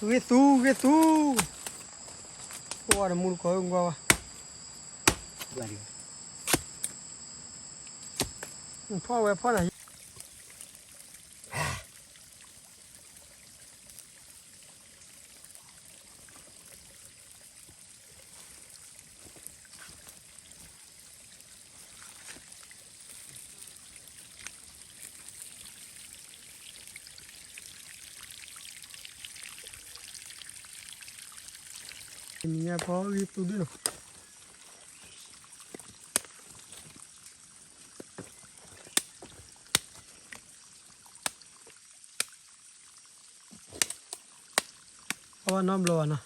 ဂ့ၤသူ, ဂ့ၤသူ, ကွၢ်တမူတကိးကွၢ်ဝဲ, ဖီၣ်ဝဲဖီၣ်နၤ နံၤညါဖီဂ့ၤသူဒုနီၤ, အဝဲနီတဘျီဘၣ်နီၤ.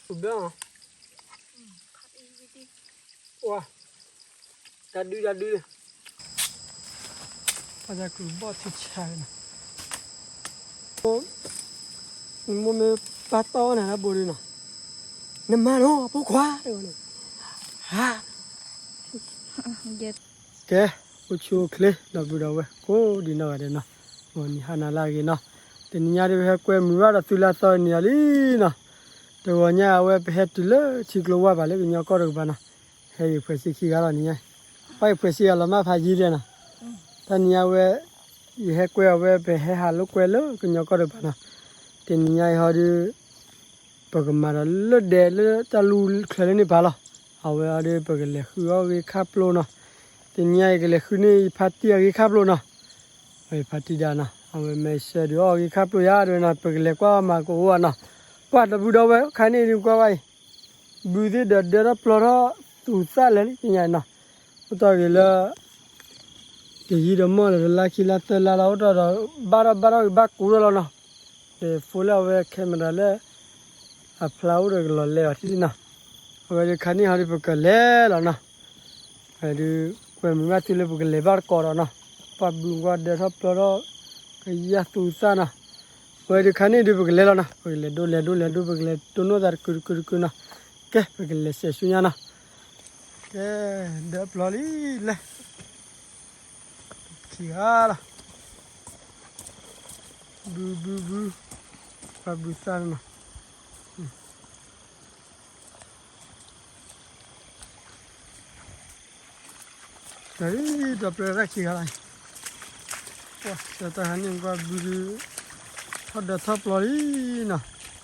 ဘၣ်, ဝါ, တၢ်ဒုတၢ်ဒု, ပှၤတၢ်ကျူးဘီၣ်ထံဆါနီၤ, နမိၢ်မ့ၢ်ပာ်တီၢ်ဝဲနၤလၢဘိဒုနီၤ, နမၤနီၤ ဖိခွါ, ဟါ ကဲ, အိၣ်ဆူၣ်အိၣ်ချ့ ဒီပုၢ်ဒီဝဲၢ် ကိးဒံနီၢ်ဂၤဒဲးနီၤ, ဂီၤနံၤဟါနၤလၢအဂ့ၤနီၤ, တနံၤညါဒ်ပဟဲကွဲမုာ်ဘၣ်ဒီးသုလၢအသီတနံၤအံၤလံနီၤ, တဂီၤညါအဝဲပဟဲတုၤလၢထံကျိဝၢ်ဘၣ်လၢကညီကီၢ်တကပၤနီၤ, ဟဲဂ့ၤဖှဲးဆံခံဂၤလီၤနံၤညါ, ပှၤဂ့ၤဖှဲးဆံဂၤလီၤမၢ်ဖးယံၤဒဲးနီၤ, တနံၤညါဝဲ ယဟဲကွဲအဝဲ ပဟဲဟးလိာ်ကွဲလၢကညီကီၢ်တကပၤနီၤ, တနံၤညါအံၤဟီဒု ပကမၤဒီးလၢဒဲးလၢတၢ်လူၢ်ချၢလၢန့ၣ်ပၤလီၤ, အဝဲအီၤဒု ပကလဲၤဃုအီၣ်ဂ့ၤခါပျိနီၤ, တနံၤညါအံၤကလဲၤဃုန့ၢ်ယဖါတံၢ်အဂ့ၤခါပျိနီၤ, ယဖါတံၢ်ဒၣ်နီၤ အဝဲမ့ၢ်ဆှၢဒုးအီၣ်ဂ့ၤခါပျိယါဒုနီၤ, ပကလဲၤကွၢ်မၤကအိၣ်အနီၤ, ပှၤဒီပုၢ်ဒီဝဲၢ်ခါန့ၣ်ဒုးကွၢ်ဝဲအံၤ ဘုသ့ၣ်ဒီးဒၢထီၣ်ပျီထီၣ်သူၣ်သၣ်လဲၣ်လံ တနံၤညါအံၤနီၤ, အိၣ်တီၢ်ဂ့ၤလၢ တယံာ်ဒီးမီၢ်လၢတလါခံလါသၢလါလီၤ အိၣ်တီၢ်ဒီး ဘၣ်ထီၣ်ဘၣ်ထီၣ်ဂ့ၤဘၣ်ကူထီၣ်လီၤနီၤ, ဒီး phone လၢအဝဲ camera လၢ အဖျါအိၣ်ဒီးကလီၤလဲအီၤထံၣ်နီၤ, အဝဲဒုးခါန့ၣ်ဟီဒုးပကလဲၤလီၤနီၤ, ဝဲဒုး ကွဲမုာ်ဘၣ်သုလၢပကလဲၤဘၣ်တကိးဒီးနီၤ, ပှၤဘုကွၢ်ဒၢထီၣ်ပျီထီၣ် ကယၢ်သူသၣ်နီၤ, ဝဲဒုးခါန့ၣ်ဒုးပကလဲၤလီၤနီၤ, ပကလဲၤဒိလဲၤဒိလဲၤဒိ ပကလဲၤတိၢ်နီၣ်သးတကုာ်တကုာ်တကုာ်နီၤ, ကဲ ပကလဲၤစဲးဆူညါနီၤ, ကဲ ဒၢပျီလံလဲၣ် ခံဂၤလီၤ, ဘုဘုဘု, ပှၤဘုသၣ်နီၤ တၢ်လံ ဒီးပျၢၤတၢ်ခံဂၤလီၤ, ပှၤစၢၤတၢ်ဟါန့ၣ်ကွၢ်ဘုဒုး ထီၣ်ဒၢထီၣ်ပျီလံနီၤ တၢ်လံ ဟံးတၢ်လီ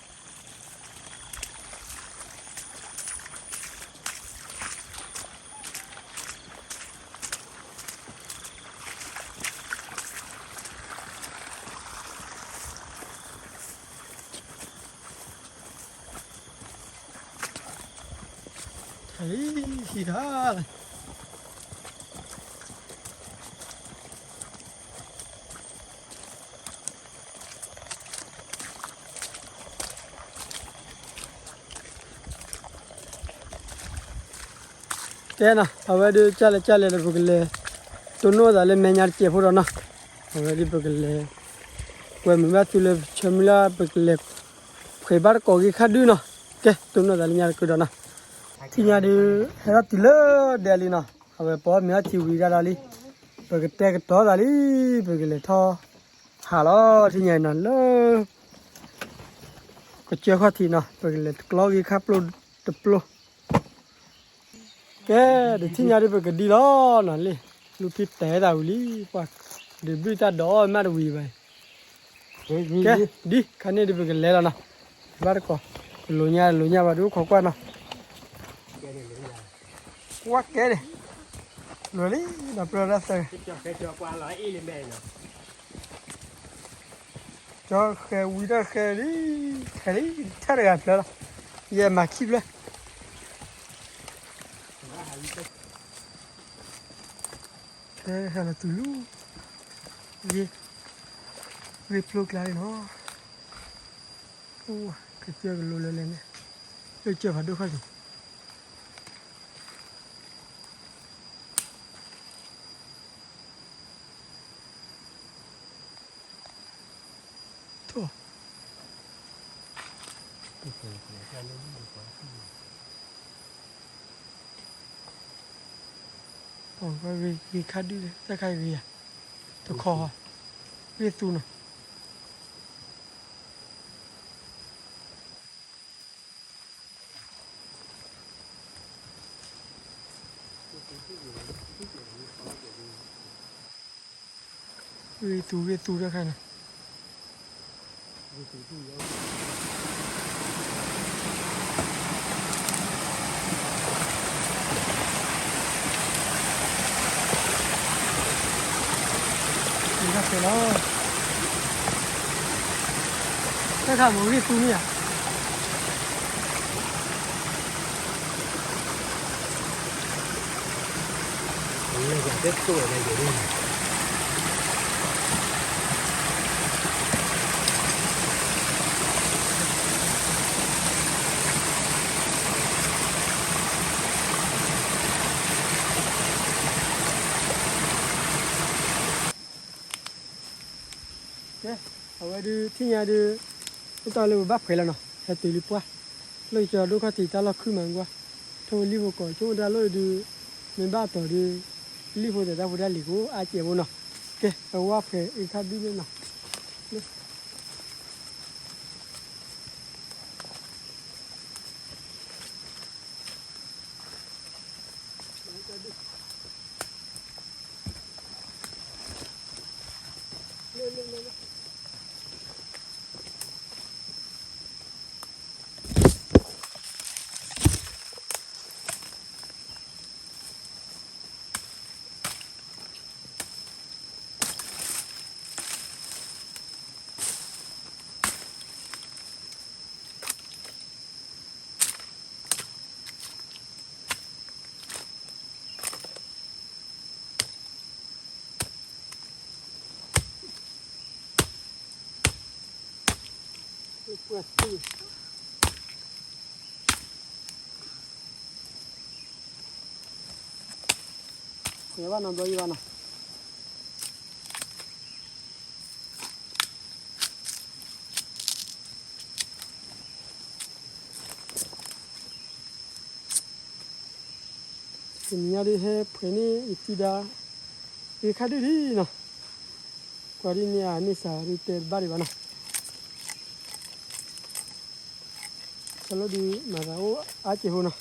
ၤ ကဲနီၤ အဝဲဒုးကၢ်လဲၣ်ကၢ်လဲၣ်ဒီး ပကလဲၤ တိၢ်နီၣ်သးလၢမဲာ်ညါတစဲးဖိဒီးနီၤ အဝဲဒုးပကလဲၤ ကွဲမုာ်ဘၣ်သုလၢဆၢမုၢ်လၢ် ပကလဲၤ ဖှဲးဘၣ်တကိးဂ့ၤခါဒုနီၤ ကဲ တိၢ်နီၣ်သးလၢညါတကုာ်ဒီးနီၤ ထံၣ်ညါဒုး ဟဲထီၣ်တုၤလၢဒဲးလံနီၤ အဝဲပအီၣ်မ့ၤအီထံဝံၤဒၣ်လီၤလံ ပကတဲကတီၤသးလံ ပကလဲၤထီၣ် ဟးလီၤ ထံၣ်ညါအံၤနီၤ လၢ ကစၢၢ်ခီၣ်ထံးနီၤ ပကလဲၤတကျီဂ့ၤခါပျိတပျိ ကဲ တထံၣ်ညါဒုးပကဒံလီၤနီၤလံ လူဖံတဲသးဝံၤလံ ပှၤ ဒုးဘုၣ်တၢ်ဒီးအီၣ်မးတဝံၤဘၣ် ကဲ ဒ်ခါန့ၣ်ဒုးပကလဲၤလီၤနီၤ ဘၣ်တကိး တလိၤညါတလိၤညါဘၣ်ဒုးအိၣ်ခိးကွၢ်နီၤ ကွၢ်ကဲန့ၣ် လွယ်လံ ဒီးပျၢၤတၢ်သၢ ကၠီဃဲၤဝံၤတၢ်ဃဲၤလံ ဃဲၤလံ ထၢၣ်တဂၤဖျၢၣ်လီၤ ယဲမၤခံဖျၢၣ် ဟဲဟဲလီၤတုၤလံ ဂ့ၤ ဂ့ၤဖျိကျါလံနီၤ အိၣ် ကစၢၢ်ကလိၤလၢလဲၣ်န့ၣ် လၢကစၢၢ်ဖးဒိၣ်ခီၣ်ထံး တၢ်လံ ဟံးတၢ်လီၤ အီၣ် ဂ့ၤခါဒုၣ်ဒီး တၢ်ခါဂ့ၤဧါ, တခီ, ဂ့ၤသူနီၤ. ဂ့ၤသူဂ့ၤသူတခါန့ၣ်, တၢ်ခါမ့ၢ်ဂ့ၤသူမ့ၢ်ဧါ. ကဲ, အဝဲဒုးထံၣ်ညါဒုး, မ့ၢ်တၢ်လၢပဘၣ်ဖှဲးလီၤနီၤ, ဟဲတုၤလံပှၢ်, လၢကစၢ်ဒိၣ်ခီၣ်ထံးတၢ်လီၢ်ခုၣ်မးကွၢ်, ထိၣ်ဝဲလံၣ်ဖိကိး ဆိကမိၣ်တၢ်လီၢ်ဒုး, မ့ၢ်ဘၣ်အတီၤဒုး, လံၣ်ဖိသဲးတၢ်ဖိတၢ်လံၤကအိၣ်အါကဲးဖိနီၤ. ကဲ, အဝဲဖှဲးအံၤခါဒုးန့ၣ်နီၤ. ပှၢ်သူၣ်, ယဘၣ်နီၤ ဘျီယဘၣ်နီၤ. တနံၤညါဒုးဟဲဖှဲးန့ၢ်ယသံဒါ, ဂ့ၤခါဒုးဒံးနီၤ, ကွၢ်ဒ်န့ၣ်အန့ၢ်စၢ်ဒုးတဲတဘၣ်ဒံးဘၣ်နီၤ, တၢ်လီၢ်ဒုးမၤသးအိၣ်အါကဲးဖိနီၤ.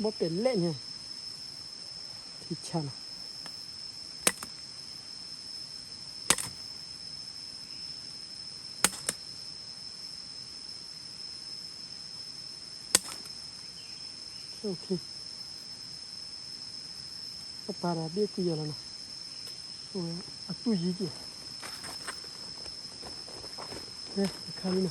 ဘီပဲာ်လဲၣ်န့ၣ်, ထံဆါနီၤ. ပပာ်ဒီးဘ့ၣ်ကွံာ်ယၤလီၤနီၤ, အတူၢ်ယံၤက့ၤ, ကဲတခါလံနီၤ.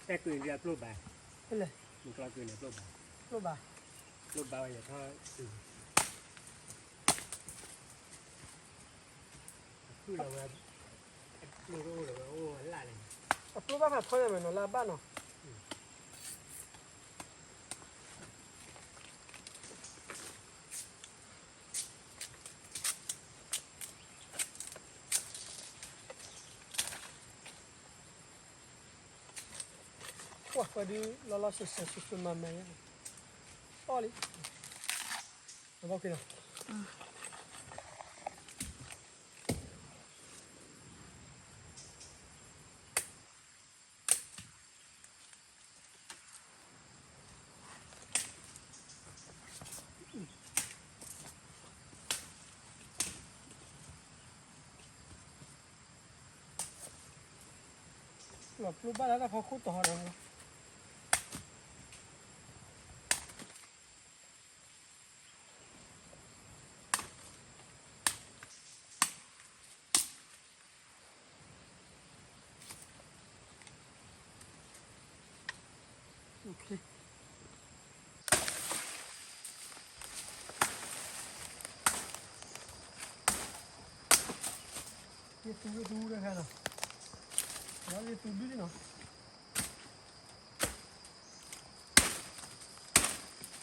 တၢ်ကုၢ်န့ၣ်ပျိဘၣ်, မုၢ်ကျီကုၢ်န့ၣ်ပျိဘၣ်, ပျိဘၣ်, ပျိဘၣ်ဝဲယထီၣ်, အကုၢ်လီၤဝဲ, အပျိတအိၣ်လီၤဝဲအိၣ်လၢ်လၢ်, အပျိဘၣ်ဖးထီန့ၣ်မ့ၢ်နီၤလၢအဘၣ်နီၤ. ပှၤဒုးလီၤလီၤဆဲးဆဲးဆူၣ်ဆူၣ်မၤမၤယဲ, အီၣ်လံ, ဘီၣ်က့ၤနီၤ. လီၤပျိဘၣ်လၢတၢ်ဖီခိၣ်တီၤဒီး OK. ဂ့ၤသူဂ့ၤသူတခါနီၤ, ဂ့ၤသူဒုဒ်နီၤ,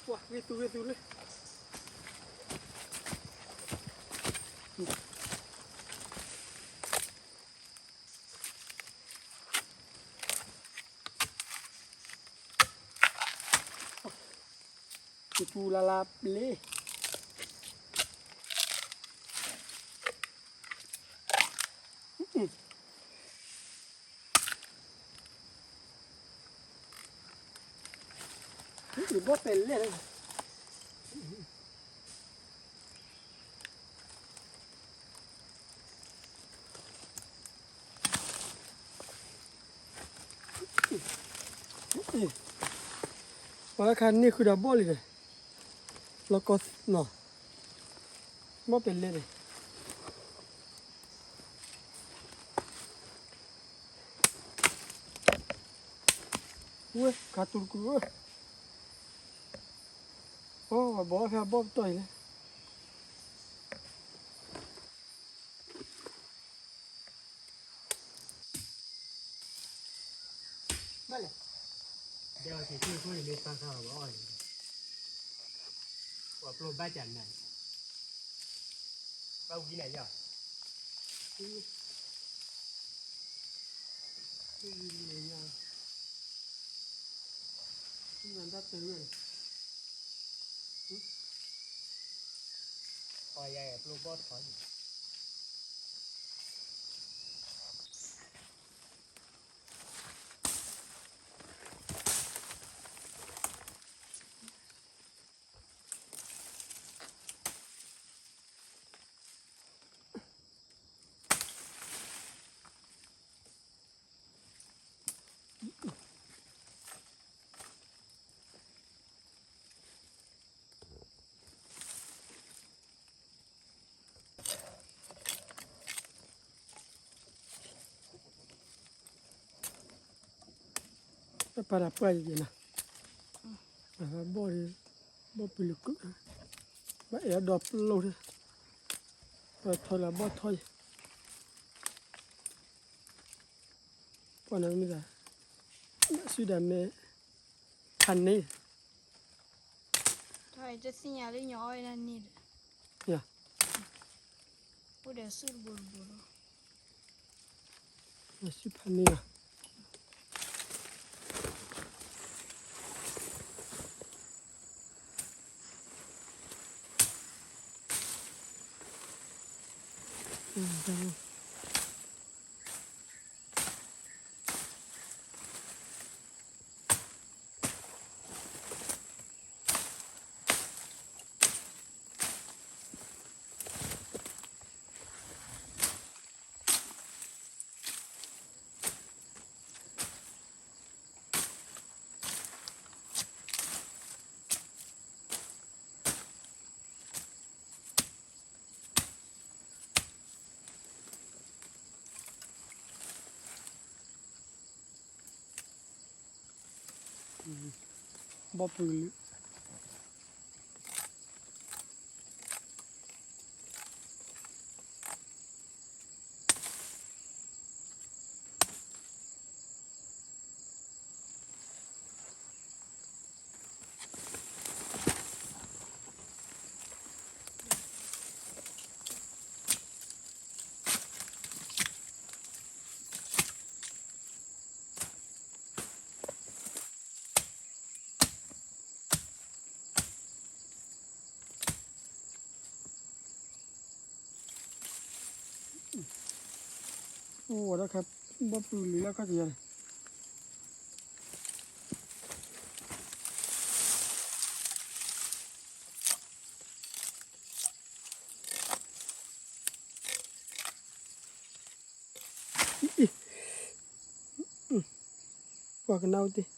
ပှၤဂ့ၤသူဂ့ၤသူလၢ ကသူလၢ်လၢ်ဘျ့, ဘီၣ်ပဲလဲၣ်, ပှၤလၢခါန့ၢ်ဃုာ်ဒီးဘီၣ်လံန့ၣ်, လီၤကီနီၤ, ဘီၣ်ပဲလဲၣ်န့ၣ်, ဝဲခါတူၢ်တကူၣ်ဧၢ, အိၣ်ဘီၣ်ဖဲအဘီၣ်ပတီၢ်အံၤလဲၣ်. ဘၣ်လဲၣ်, ဒဲက့ၤထံၣ်ခိၣ်န့ၣ်မ့ၢ်ပၢ်ခါအီၤဘၣ်အီၣ်န့ၣ်, ပှၤပျိဘၣ်ကနၤ, ဘၣ်ဝံၤနၤယီၤ, ဝံၤနၤယီၤ, ဝံၤနၤတၢ်တရၢၣ်န့ၣ်, ပှၤယၤပျိဘီၣ်ထီၣ်န့ၣ် တၢ်ပာ်တၢ်ပှၢ်ယဲၢ်နၤ, ဘီၣ်, ဘီၣ်ပလံၤကုၣ်, ဘၣ်အဲၣ်အဒီပလိၣ်, ပထီၣ်လၢဘီၣ်ထီၣ်ယဲၢ်, ပှၤနမ့ၢ်သး, ဘၣ်စုဒၣ်မဲ, ဖးန့ၢ်, တသ့ၣ်ညါလၢညီအီၣ်အံၤန့ၣ်, အိၣ်ဒီးစုတဘိတဘိလီၤ, ဘၣ်စုဖးန့ၢ်လီၤ. ဘီၣ်ပူၤလံ အိၣ်ဝဲဒၣ်ခါ ဘီၣ်ပူၤလံလၢခီၣ်ထံးယၤန့ၣ် ပှၤကနၣ်အိၣ်တ့ၢ်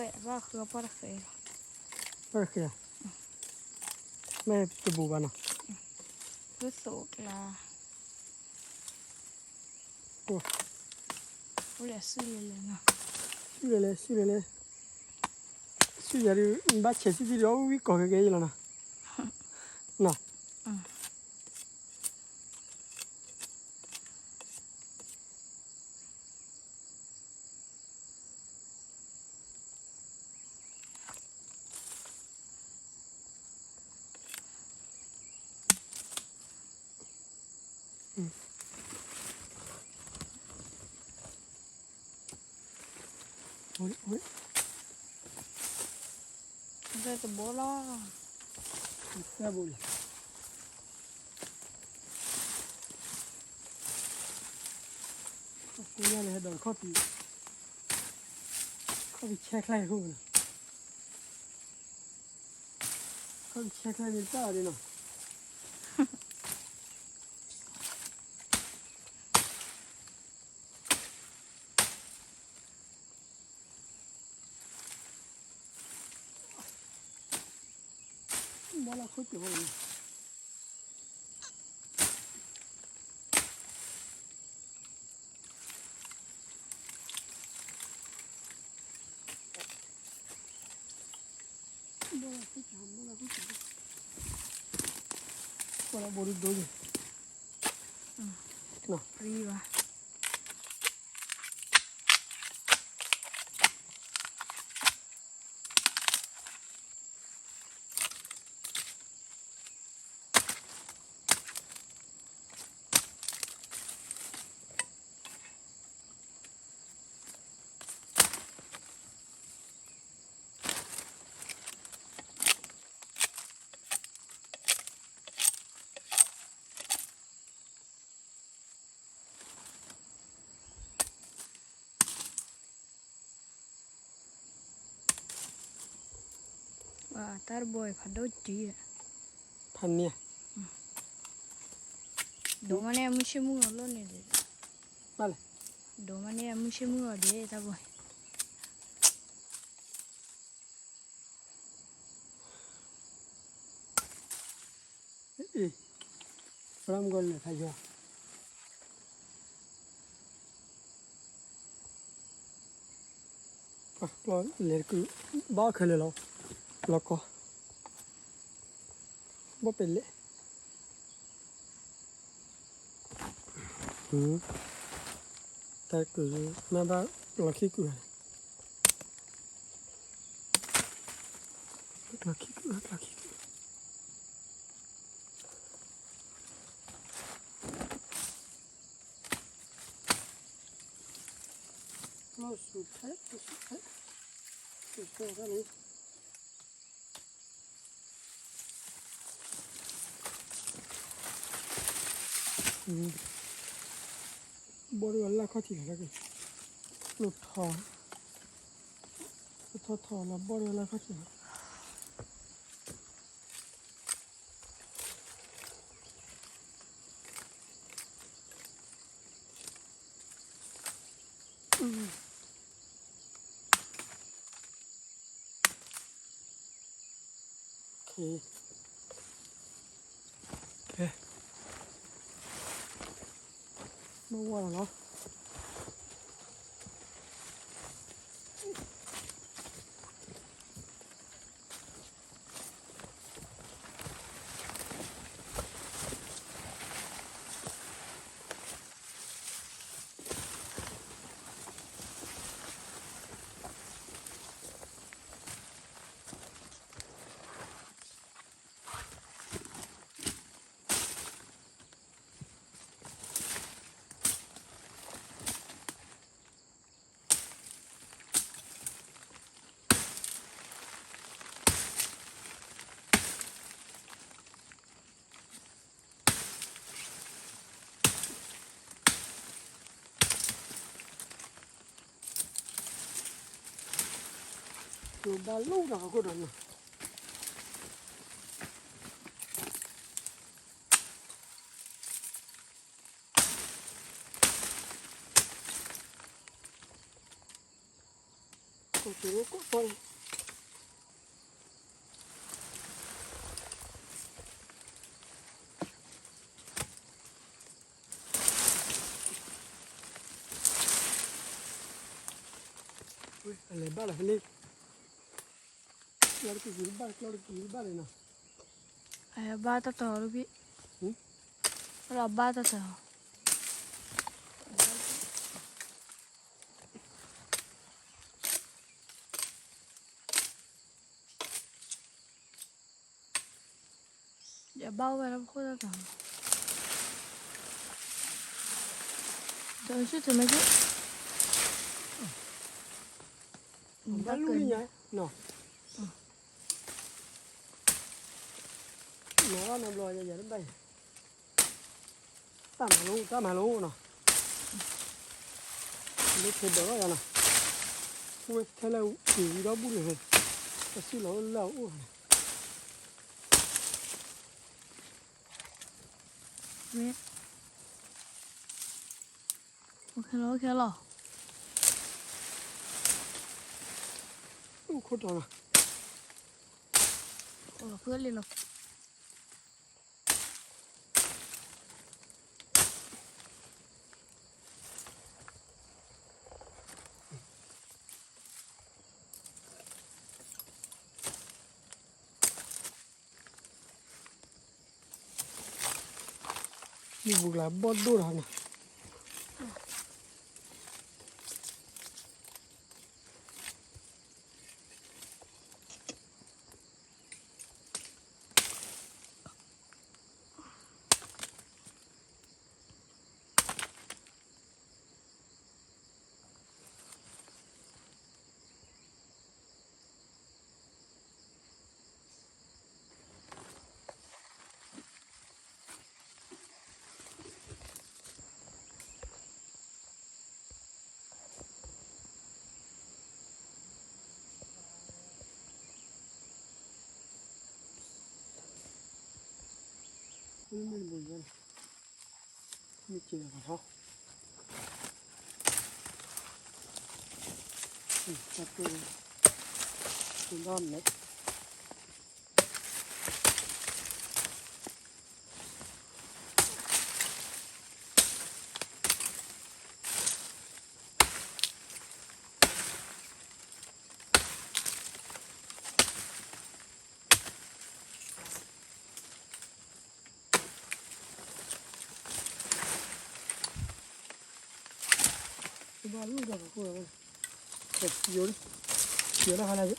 ဘၣ်ဃုအီၤ ဘၣ်ဃုအီၤ မ့ၢ်တဘူးဘၣ်နီၤ ကသိးကျါ, အိၣ်လဲၣ်စုလဲၣ်လဲၣ်နီၤ, စုလဲၣ်လဲၣ် စုလဲၣ်လဲၣ်, စုယၤဒုး ဘၣ်ဆဲးဆံသံဒီး ဝံၣ်ကီၢ်ကဲကဲအံၤလီၤနီၤ, နီၤ. တဘိလီၤ, တဘိလီၤ, ညါန့ၣ်ဟဲဒိးခီၣ်ဖံး, ခီၣ်ဖံးဆဲးချဲအဃိနီၤ, ခီၣ်ဖံးဆဲးချဲန့ၣ်တၢ်အီၤဒ်နီၤ. ဘီလၢခိၣ်ကၠီၤ, ဘီလၢခိၣ်ကၠီၤ, ဘီလၢခိၣ်ကၠီၤ, ဘီလၢဘိဒိၣ်ဒိၣ်န့ၣ်, နီၤ, ရံဘၣ်. တၢ်တဘိအံၤဖးဒိၣ်တံၢ်, ဖးန့ၢ်, ဒိးမးန့ၢ်အမုၢ်ဆ့ၣ်မုၢ်ဂီၤလီၤန့ၣ်, ဘၣ်လဲၣ်, ဒိးမးန့ၢ်အမုၢ်ဆ့ၣ်မုၢ်ဂီၤဒံးတၢ်ဘိအံၤ. အ့ၣ်, ပရၢ်မုၢ်ကီၢ်လဲၤခါယီၤ, ပှၤကျီလဲၤတကုာ်, ဘၣ်ခဲလၢာ်လီၤ, လီၤကီ, ဘၣ်ပဲလဲၣ်. တၢ်ကုာ်မ့ၢ်ဘၣ်လီၤခံကုာ်, လီၤခံကုာ်, လီၤခံကုာ်, လီၤဆူၣ်ထဲ, လီၤဆူၣ်ထဲ, ဆူၣ်ထဲန့ၣ် ဘီဒိၣ်ဝဲလၢခီၣ်ထံးလီၤ, လၢထီ, ထီထီလီၤ ဘီဒိၣ်ဝဲလၢခီၣ်ထံးလီၤ. မ့ၢ်ဝဲလီၤ. ဘၣ်လိၣ်ဒီးအခိၣ်ဒီးနီၤ. ကီၢ်ကီၢ် အလဲၤဘၣ်လီၤဖဲန့ၣ်, ကျီတက့ၤက့ၤတဘၣ်, ကျီတက့ၤက့ၤတဘၣ်န့ၣ်နီၤ, အဘၣ်တၢ်တီၤတဘ့ၣ်, လီၤဘၣ်တၢ်တီၤ, ယဘၣ်ဝဲလၢပခိၣ်တၢ်တီၤ, တၢ်ဆူၣ်တမ့ၢ်ဆူၣ်, ဘၣ်လူၢ်န့ၣ်ညါနီၤ, နီၤဘၣ်နီတဘျီယၤယၤတဘၣ်, တၢ်မၤလိတၢ်မၤလိနီၤ, လၢခဲဒီးလီၤယၤနီၤ, အိၣ်ဝဲထဲလၢအံၤဝံၤဒီးဘူၣ်န့ၣ်, တၢ်ဆူၣ်လီၤအိၣ်လၢအအိၣ်န့ၣ်, ဝဲ, အိၣ်ခဲလီၤ အိၣ်ခဲလီၤ, အိၣ်ခိၣ်တီၤနီၤ, အိၣ်လီၤဖုလံလီၤ. မုၢ်ပူၤကျါဘီၣ်ဒိၣ်လီၤနီၤ. မ့ၢ်ကဲထီၣ်, တၢ်ပၢၢ်, ဘၣ်မဲာ်. ဘၣ်လူၢ်ဒီးကီး, ယိၤလၢ, ယိၤလၢဟါလၢယိၤ.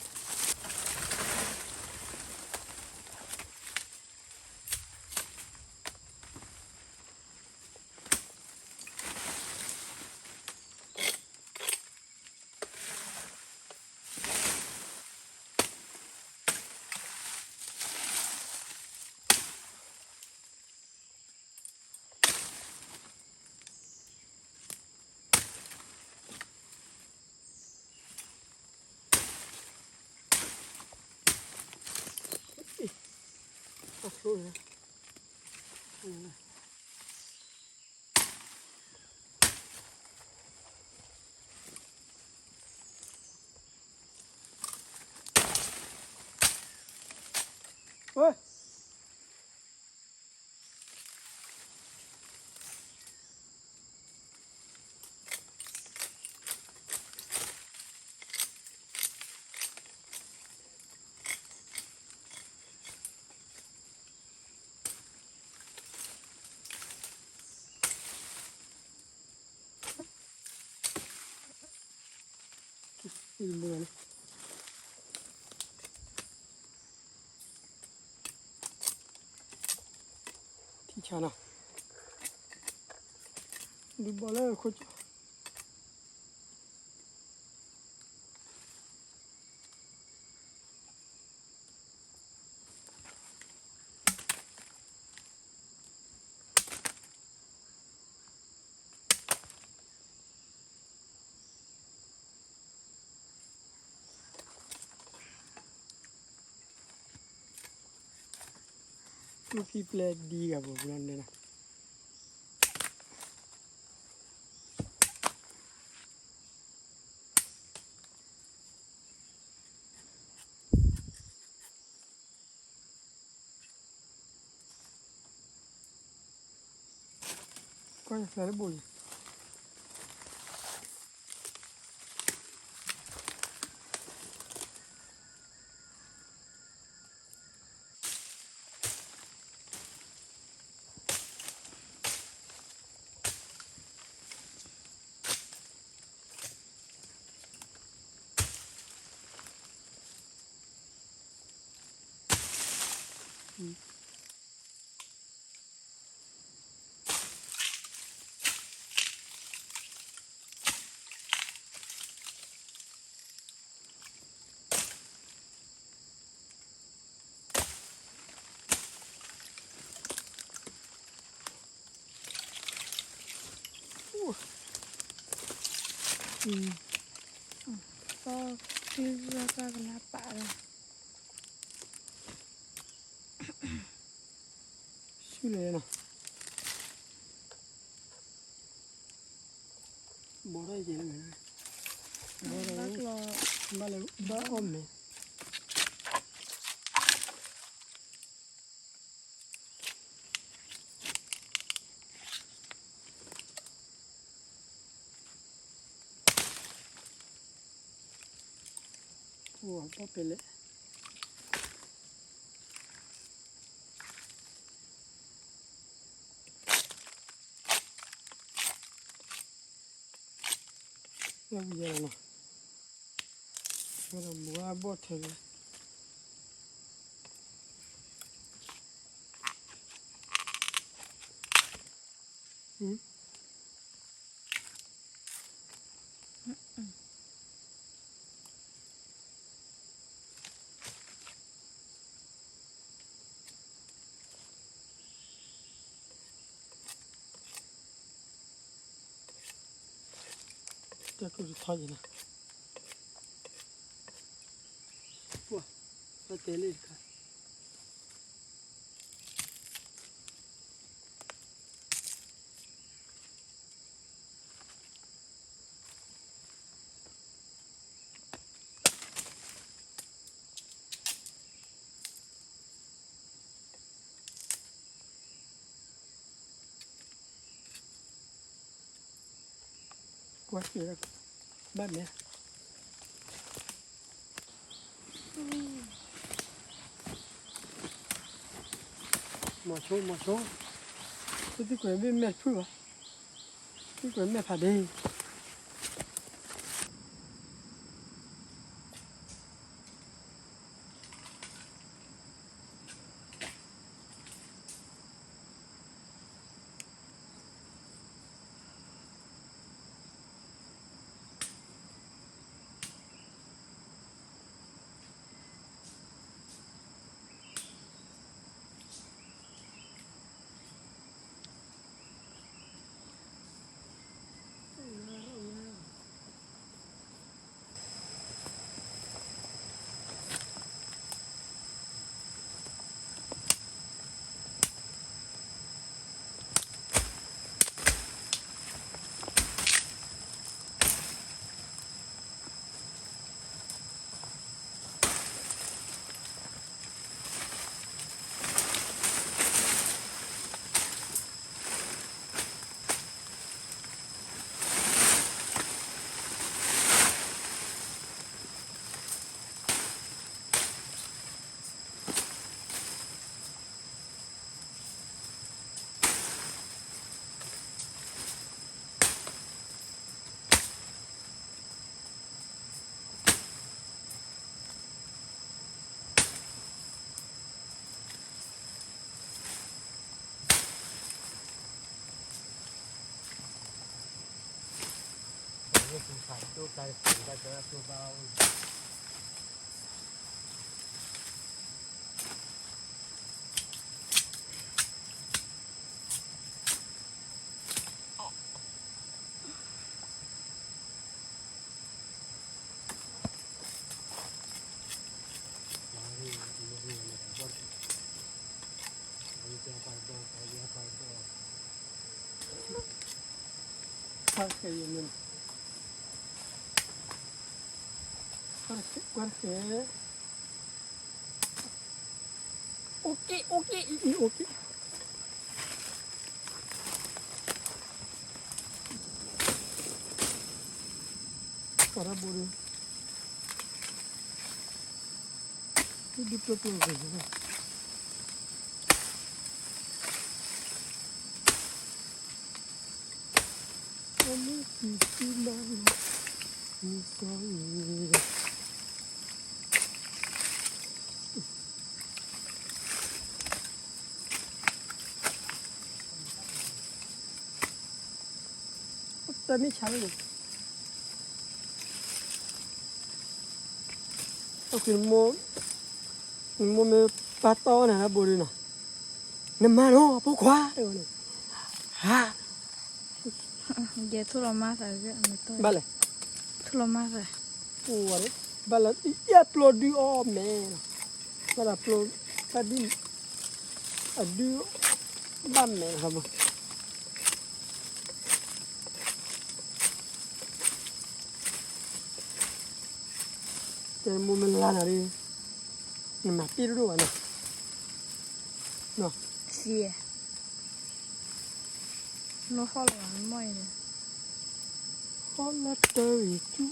ထံဆါနီၤ, ဒုးဘီလၢခိၣ်ကၠီ. သူၣ်ဖံပျဲၢ်ဒ်ဂၤပူၤပူၤလီၤန့ၣ်လီၤ. ကွၢ်ယသးလၢဘိၣ်ယံၤ. သီၣ်ကလၢ်ပာ်လီၤ, ဆူလဲၣ်နီၤ, ဘီထီၣ်ယဲၢ်လၢမဲာ်, ဘီထီၣ်, ဘၣ်လၢဘၣ်အီၣ်မဲာ် အိၣ်ပီၣ်ပဲလဲၣ်, ဝံၤယဲလီၤနီၤ, ဝဲဒီးမူအဘီၣ်ထဲလဲၣ်, တဲကူတထီယဲလီၤ, ပှၤတဲလံတခါ ကွၢ်က့ၤ ဘၣ်မ့ၢ် မီၤဆိ မီၤဆိ သုကွဲးမ့ၢ်မဲာ်ဖုၣ်ဘၣ်, သုကွဲးမဲာ်ဖးဒ့ Ok, ok, i, i, ok. ကီၢ်ရၢဘိဒု, ဒုဒုပျိပျိဂ့ၤဂ့ၤ, အမ့ၢ်ကံၢ်ကံၢ်မး, မ့ၢ်စီၤအံၤ တၢ်မ့ၢ်ဆါလီၤ, အဃိ နမိၢ်မ့ၢ်ပာ်တီၢ်နၤလၢဘိဒုနီၤ, နမၤနီၤ ဖိခွါတဲဝဲန့ၣ်, ဟါ, ယဲထိၣ်လီၤမါသး, ဘၣ်လဲၣ်, ကျိမးသၢ, ပဝဲ, ဘၣ်လၢ ယဲၢ်ပျိဒုအီၣ်မဲလီၤ, ဘၣ်ဒီးပျိ, ဘၣ်ဒု, အဒု, ဘၣ်မဲာ်လီၤဘၣ်, တဲမိၢ်မ့ၢ်လါနၤဒ်, နမၤတ့ၢ်တဒိၣ်ဘၣ်နီၤ, နီၤ, သ့, နဟီၣ်လီၤဘၣ်မီၢ်အံၤန့ၣ်, ဟီၣ်လၢတၢ်ဂ့ၤကၠူ,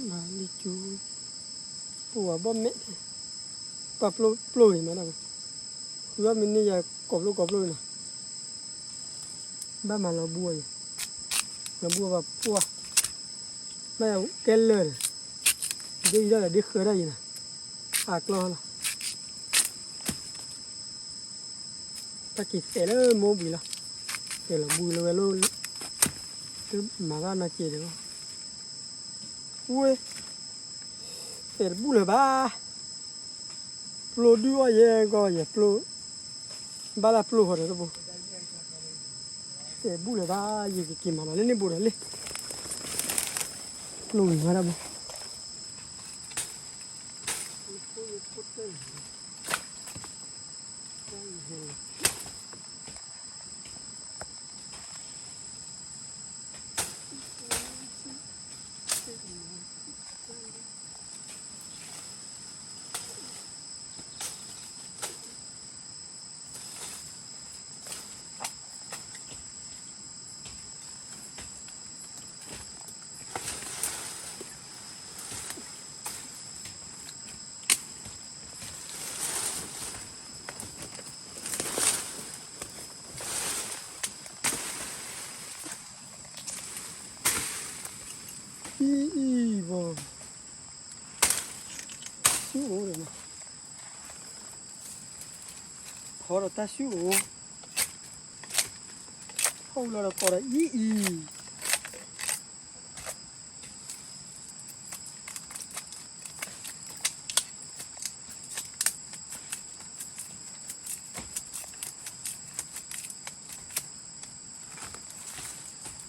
မၤလံကၠူ, ပဝဲဘီၣ်မဲာ်, ပှၤပျိပျိဂ့ၤမးဒၣ်, ဃုအီၣ်မ့ၢ်န့ၢ်ယၤကိးပျိကိးပျိနီၤ, ဘၣ်မၤလီၤဘူၣ်အီၤယဲ, လီၤဘူၣ်အီၤဘၣ်ပှၢ်, ဘၣ်ယၤကဲလၢာ်ဒီး, ဒ်အံၤဒၣ်ဒီးဒ်ဃၢၤဒၣ်အံၤနီၤ, အကျီလီၤ. တၢ်က့ၤသဲးလၢမိၢ်ဘှံးလီၤ, သဲးလီၤဘှံးလၢဝဲလိၣ်, တမၤဘၣ်နီၢ်က့ၤဒီးလီၤ, ဝဲ, သဲးတဘူၣ်လၢၤဘၣ်, ပျိဒုအီၣ်ယဲကီးယဲပျိ, ဘၣ်လၢပျိဃီဒီးတဘိ, သဲးဘူၣ်လၢၤဘၣ်, ယကက့ၤမၤလီၤလၢန့ၣ်ဘိဒီးလံ, ပျိဂ့ၤမးဒၣ်ဘိ အံၤအံၤဘီ, ဆူၣ်အိၣ်ဒီး, ဖီဒီးတၢ်ဆူၣ်အိၣ်, ဖီလီၤဒီးကီးဒီးအံၤအံ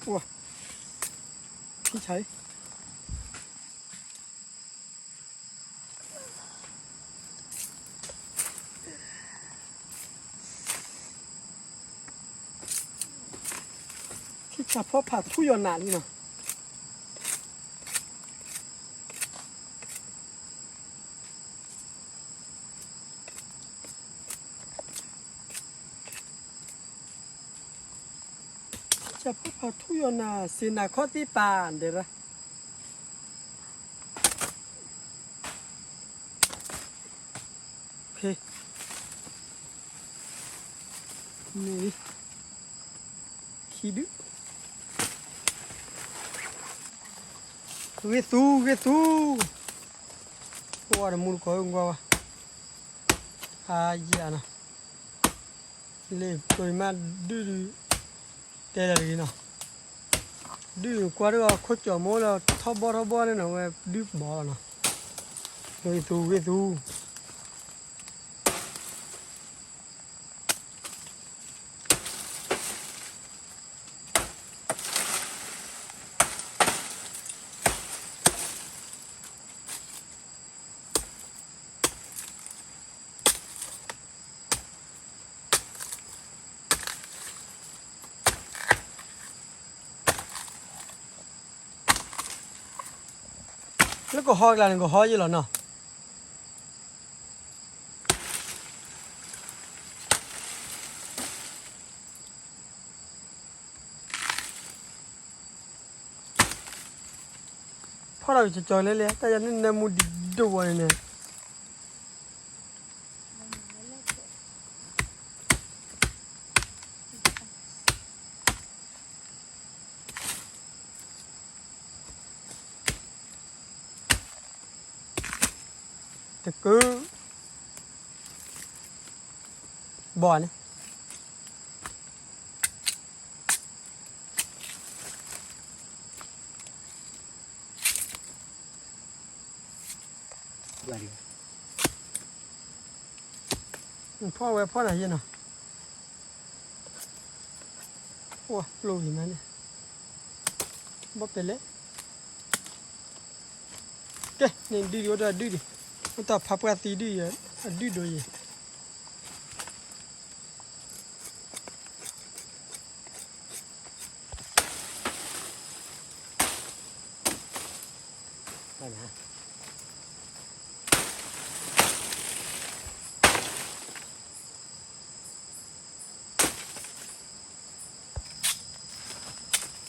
ၤ ဝါ, ထံဆါ, ထံဆါဖီဖးထူယီၤနးလံနီၤ. ထံဆါဖီဖးထူယီၤနး စ့နၤခီသ့ၣ်ပာ်ဒဲးရၣ်. မ့ၢ်လံ, ခံဒု, ဂ့ၤသူ ဂ့ၤသူ, ကွၢ်တမူတကိးကွၢ်ဘၣ်, အါယၤနီၤ, လ့ၣ်ပျိမးဒုဒု, တဲလၢတဂ့ၤနီၤ, ဒုကွၢ်တဂီၤခိၣ်ကၠီၤမိၢ်လၢထီၣ်ဘီထီၣ်ဘီန့ၣ်နီၤ ဝဲဒုဘီလီၤနီၤ, ဂ့ၤသူ ဂ့ၤသူ. လၢကဟီကျါန့ၣ် ကဟီယ့ၢ်လီၤနီၤ. ဖီၣ်ဒီးကကၠီၤကလဲလဲၣ် တၢ်ယၤန့ၣ်နၢမူဒံးဒိၣ်ဝဲန့ၣ်န့ၣ် တကု, ဘီန့ၣ်, တ ဖီဝဲဖီနၤယဲနီၤ, ပှၢ်ပျိဝံၤမးန့ၣ်, ဘီၣ်ပဲလဲၣ်, ကဲ န့ၣ်ဒုးဒံး အိၣ်တၢ်ဒုးဒံး, အိၣ်တၢ်ဖးပှၢ်သံဒုးယဲ, အဒုးဒိးယဲ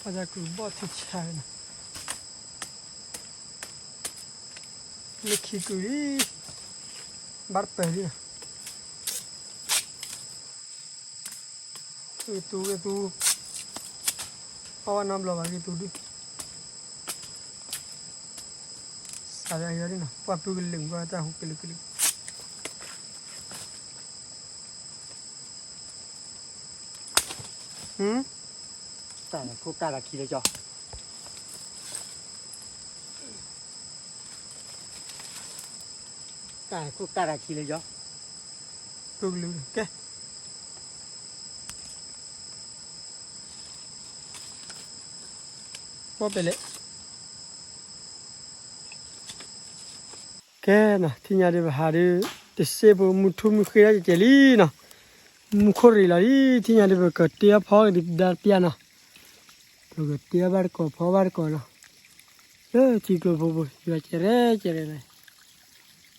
ပှၤတၢ်ကူၣ်ဘီၣ်ထံဆါနီၤ, လၢခံကူၣ်လံ, ဘၣ်တပၢၢ်လံနီၤ, ဂ့ၤသူဂ့ၤသူ, ပှၤဝဲနီတဘျီဘၣ်ဂ့ၤသူဒုး စးဒၣ်ယၤဒ်နီၤ, ပှၢ်ပုၢ်ကလုာ်ကွၢ်တၢ်ဟူကလုာ်ကလုာ်, တၢ်ခိၣ်တၢ်တၢ်ခံလၢကၠီ, တၢ်ခိၣ်တၢ်တၢ်ခံလၢကၠီ, ပုၢ်ကလုာ်ကဲ ဘီၣ်ပဲလဲၣ်, ကဲနီၤ ထံၣ်ညါဒုးပဟးဒုး တစ့ဖိ မုၢ်ထူၣ်မုၢ်ဃ့ဒၣ်ကဲကဲလံနီၤ, မူခိၣ်ရံးလီၤလံ, ထံၣ်ညါဒုး ပကတ့အီၣ်ဖီကဒုးဒါတပျၢ်နီၤ, ပကတ့အီၣ်ဘၣ်တကိးဖီဘၣ်တကိးနီၤ, လၢထံကျိဖိပူၤ ယွၤကဲရဲကဲရဲန့ၣ်,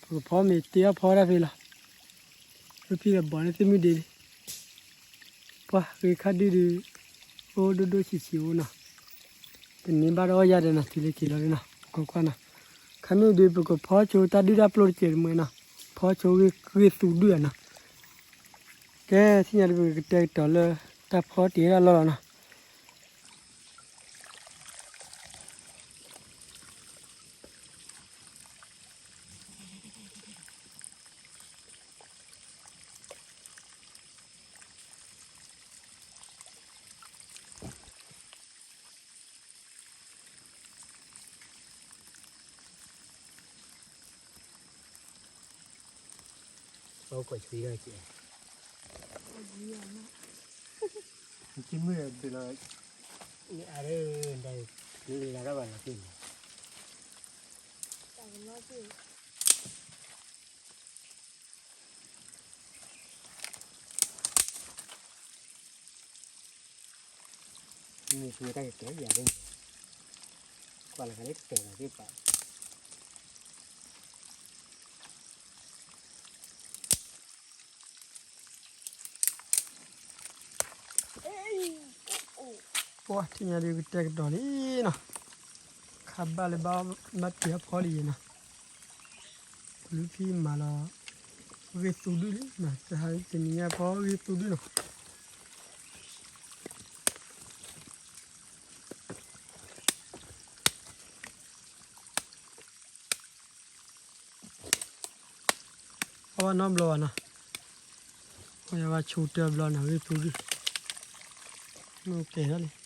ပကဖီမ့ၢ်တ့အီၣ်ဖီဒၣ်ဖဲလီၤ, လၢဖံဒီးဘီန့ၣ်သ့ၣ်မုၢ်ဒ့လံ ပှၢ်ဂ့ၤခါဒုဒုး, အိၣ်ဒိၣ်ဒိၣ်ဆံးဆံးအိၣ်နီၤ, ပန့ၢ်ဘၣ်ဒီးအီၣ်ယၤဒီးနီၤ တုၤလၢခံလီၤနီၤ, ကွၢ်ကွၢ်နီၤ, ခါမ့ၢ်ဒုး ပကဖီဆိတၢ်ဒုၣ်တၢ်ပျိၢ်တစဲးတမှဲနီၤ, ဖီဆိဂ့ၤဂ့ၤသူဒုၣ်ဧါနီၤ, ကဲ ထံၣ်ညါဒုး ပကတဲာ်ကတီၤလၢ တၢ်ဖီတ့ၢ်ဒၣ်လီၢ်လီၤနီၤ. မ့ၢ်ဆူတၢ်ကကဲယၤဒ်န့ၣ်, ကွၢ်လၢကလဲၤတကဲလီၤသ့ၣ်ပာ် ပှၢ်ထံၣ်ညါဒုး ကတဲာ်ကတီၤလံနီၤ, ခါဘၣ်လၢဘၣ်မၤတ့ၢ်အဖီလံယဲနီၤ, ပလုၢ်ဖံမၤလီၤ ဂ့ၤသူဒုၣ်လံနီၤ, တဟါတနံၤညါဖီဂ့ၤသူဒုၣ်နီၤ. အဝဲနီတဘျီဘၣ်နီၤ, အဝဲဆူတဘျီနီၤ ဂ့ၤသူဒုၣ်, မ့ၢ်ကဲထီၣ်လံ. အ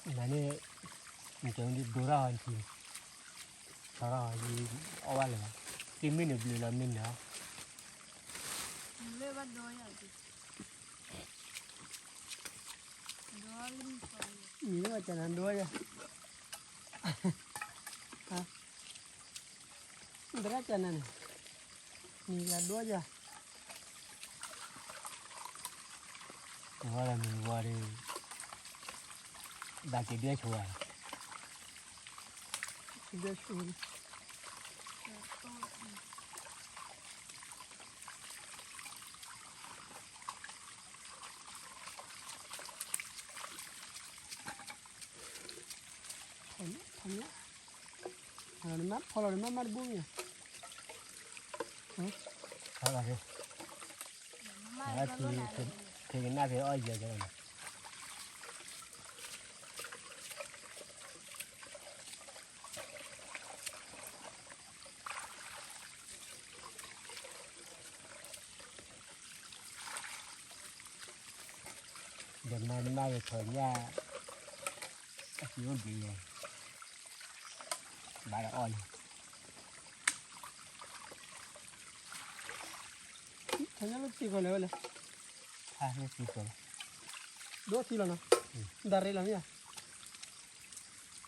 နန့ၣ် နကဒိၣ်ထီၣ်အီၤထံ, ထီထီၣ်အီၤယအီၣ်ဘၣ်လၢၤဘၣ်, သ့ၣ်မ့ၢ်န့ၣ်ဘျုးလီၤမ့ၢ်န့ၣ်လီၤ. မ့ၢ်ဘၣ်ကနၤဒိယၤ, သရၣ်ကနၤန့ၣ်, မ့ၢ်ဘၣ်ဒိယၤ, ဝါလီၤမ့ၢ်ဝါဒီး ဘၣ်က့ၤဒွဲၣ်ဆိဝဲ, ဒွဲၣ်ဆိ ဖီလီၤ, ဖီလီၤ, ဖီလီၤနမ့ၢ်ဖီလီၤတဘိမ့ၢ်ဧါ, ဖီလီၤ, ဖဲကနၣ်ဖဲအီၣ်ယဲၢ်ကဲလီၤန့ၣ် ဒီးမၤမၤယထီၣ်ညၣ်, အစံးအိၣ်ဒံးယဲ, ဘၣ်ဒီးအီၣ်လံ, ထီၣ်ညၣ်လၢစံးကီးလဲၤဝဲလဲၣ်, ဟါလၢစံးကီးလဲၣ်, ဒိၣ်ထံလီၤနီၤ, ဒၣ်ရ့လီၤမ့ၢ်ဧ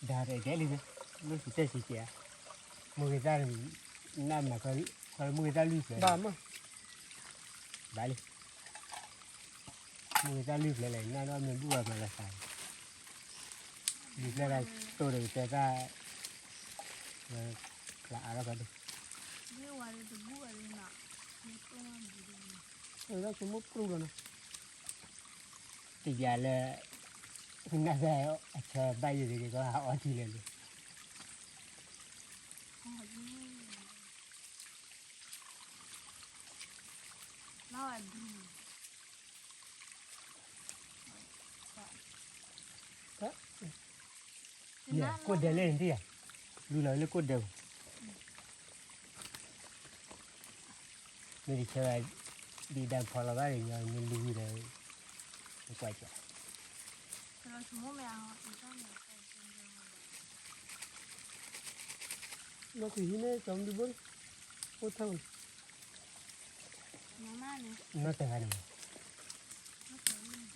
ါ, ဒၣ်ရ့ကဲလံ, မ့ၢ်စံးတဲစံးကဲ, မုၢ်ဂ့ၤသၣ်, နၢ်မၤ, မုၢ်ဂ့ၤသၣ်လွံၢ်ဖျၢၣ်, ဘၣ်မး, ဘၣ်လံ မုၢ်ဂ့ၤသၣ်လွံၢ်ဖျၢၣ်လဲၣ် နၢ်ဒီးမ့ၢ်ဘူၣ်ဝဲမၤလီၤသး, လွံၢ်ဖျၢၣ်တၢ်တိၢ်ဒီးကတဲသၣ်, ကျးအါထီၣ်ဖးဒိၣ်, တယၤလၢ နၢ်သၢ အဆၢဘၣ်ယိၣ်က့ၤကီး ဟးအီထံလၢာ်လံ. န့ၣ် ကိၣ်ဒဲးလၢနထံၣ်ဧါ, လူလီၤလၢကိၣ်ဒဲးပူၤ, မ့ၢ်တဆၢ ဒ်ဒၣ်ဖီလီၤဘၣ်န့ၣ် မ့ၢ်လူဝံၤဒီး ကွၢ်ကၢ် လီၤဃုာ်ဟံးန့ၢ်ကီၤမဒုဘိန့ၣ်, အိၣ်ထီၣ်န့ၣ်, နီၢ်တဂၤန့ၣ်,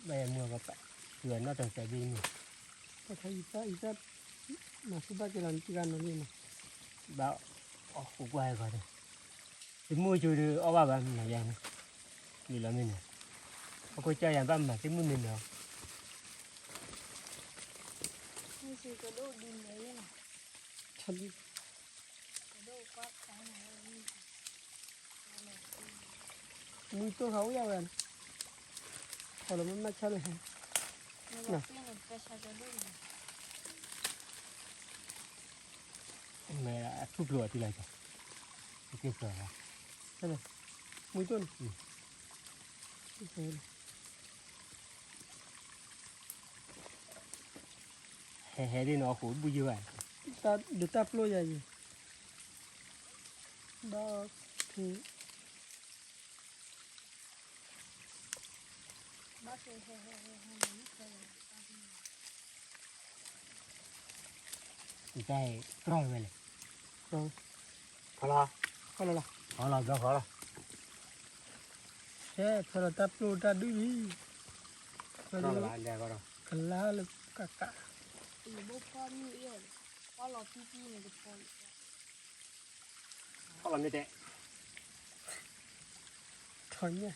ဘၣ်ယမုၢ်အကပၤ, သူအနီၢ်တဂၤဘ့ၣ်မုၢ်, တၢ်ခါအံၤသၣ်အံၤသၣ်, မၤဆူၣ်ဘၣ်က့ၤလီၤနတဂၤနီၤန့ၣ်နီၤ, ဘၣ်အီၣ်ဃိကွၢ်ဟဲခီဒီး, တမုၢ်ကၠိဒီးအီၣ်ဘၣ်ဘၣ်မနုၤယါန့ၣ်, လံလီၤမ့ၢ်န့ၣ်, အခိၣ်ကၢ်ယၤဘၣ်မၤသ့ၣ်မုၢ်မ့ၢ်န့ၣ်, မုၢ်တိၢ်ဃာ်အိၣ်ယၤဝဲ, ခီလီၤမ့ၢ်မၤဆါလၢဟဲ, မ့ၢ်အထူၣ်ဖျိအီၤတုၤလၢကၠီ, မုၢ်တိၢ်န့ၣ်, ဟဲဟဲဒ်န့ၣ်အဃိဘူၣ်ယိၣ်ဘၣ်, ဒီးတၢ်ပျိယၤအံၤ, ဘၣ်ဖဲ တၢ်တြီၢ်ဝဲလဲၣ်, ဖီလီၤ, ဖီလီၤလီၤ, ဖီလီၤဘျီဃီလီၤ, ကဲ ဖီလီၤတၢ်ပျိတၢ်ဒုးလံ, ဖီလီၤ, ကလါလၢကကး, ဖီလီၤမ့ၢ်တဲ ထီၣ်ညၣ်,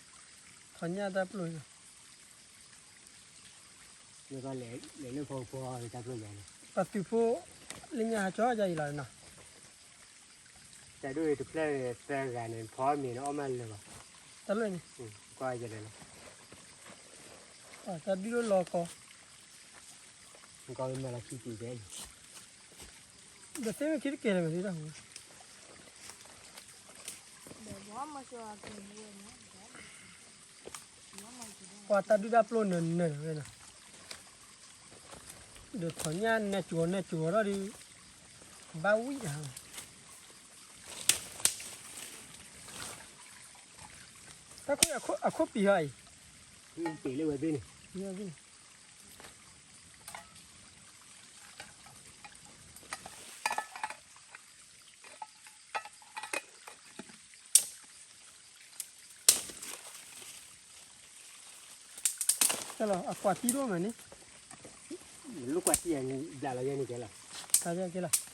ထီၣ်ညၣ်တၢ်ပျိ, လဲၤလၢဖီကဖီတၢ်ပျိယၤန့ၣ်, ပှၤသုးဖိ လၢညါဟးကၠီယၤအံၤလီၤနီၤ, တၢ်ဒုးတဖျၢၣ်သၢဂၤန့ၣ် ဖီမ့ၤန့ၣ်အီၣ်မးလၢၤဘၣ်, တၢ်လၢန့ၣ်, ကွၢ်ယၤလဲၣ်လီၤ, တၢ်ဒုးလၢလီၤကီ ကီမ့ၢ်လီၤခံက့ၤကဲ, ဒီးသ့ၣ်မ့ၢ်ခံတကဲလၢၤမ့ၢ်ဒ်တၢ်ဟူ, ပှၤတၢ်ဒုးတၢ်ပျိနၢၤနၢၤဝဲနီၤ, ဒီးထီၣ်ညၣ်နၢၤကၠီၤနၢၤကၠီၤထီၣ်ဒီး, ဘၣ်ဝံၣ်တၢ်, တၢ်ခိၣ်အခိၣ်ပံၤဟီအံၤ, ပံၤလၢဝဲသ့ၣ်န့ၣ်, ဝဲသ့ၣ်န့ၣ် အကွၢ်သံဒိၣ်မးန့ၣ်, လိၣ်ကွၢ်သံယဘျးလီၤယဲန့ၣ်ကဲလီၤ, ကဲလီၤ.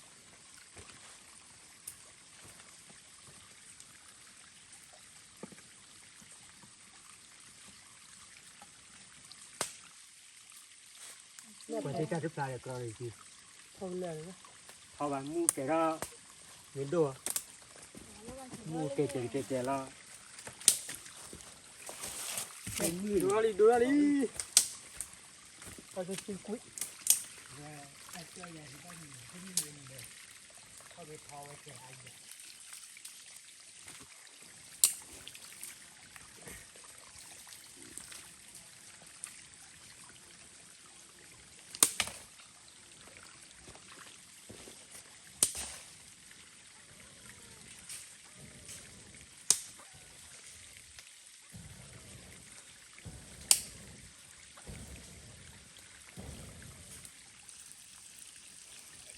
ပှၤတဲတၢ်တဖျါဒီးကြီဒီးက့ၤ, ထီဘၣ်မူကဲထီၣ်, မ့ၢ်ဒိၣ်, မူကဲကဲကဲကဲလီၤ, ဒိၣ်ထီၣ်လံ ဒိၣ်ထီၣ်လံ.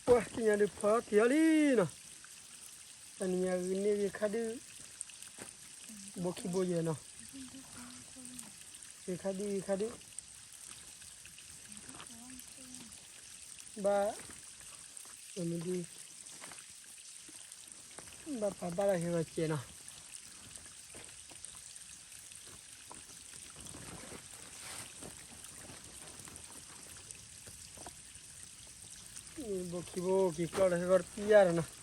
ပှၤသ့ၣ်ညါဒုးဖီက့ၤအီၤလံနီၤ, တနံၤညါဂ့ၤန့ၢ်ဂ့ၤခါဒုး, ဘိခံဘိယဲၢ်နီၤ, ဂ့ၤခါဒုးဂ့ၤခါဒုး, ဘၣ်, မ့ၢ်ဒုး ဘၣ်ပာ်ဘၣ်လၢဟဲဂီၤစဲးနီၤ, ဘိခံဘိက့ၤကျီၢ်ဒီးဟဲဂီၤတပျၢ်ဒီးနီၤ.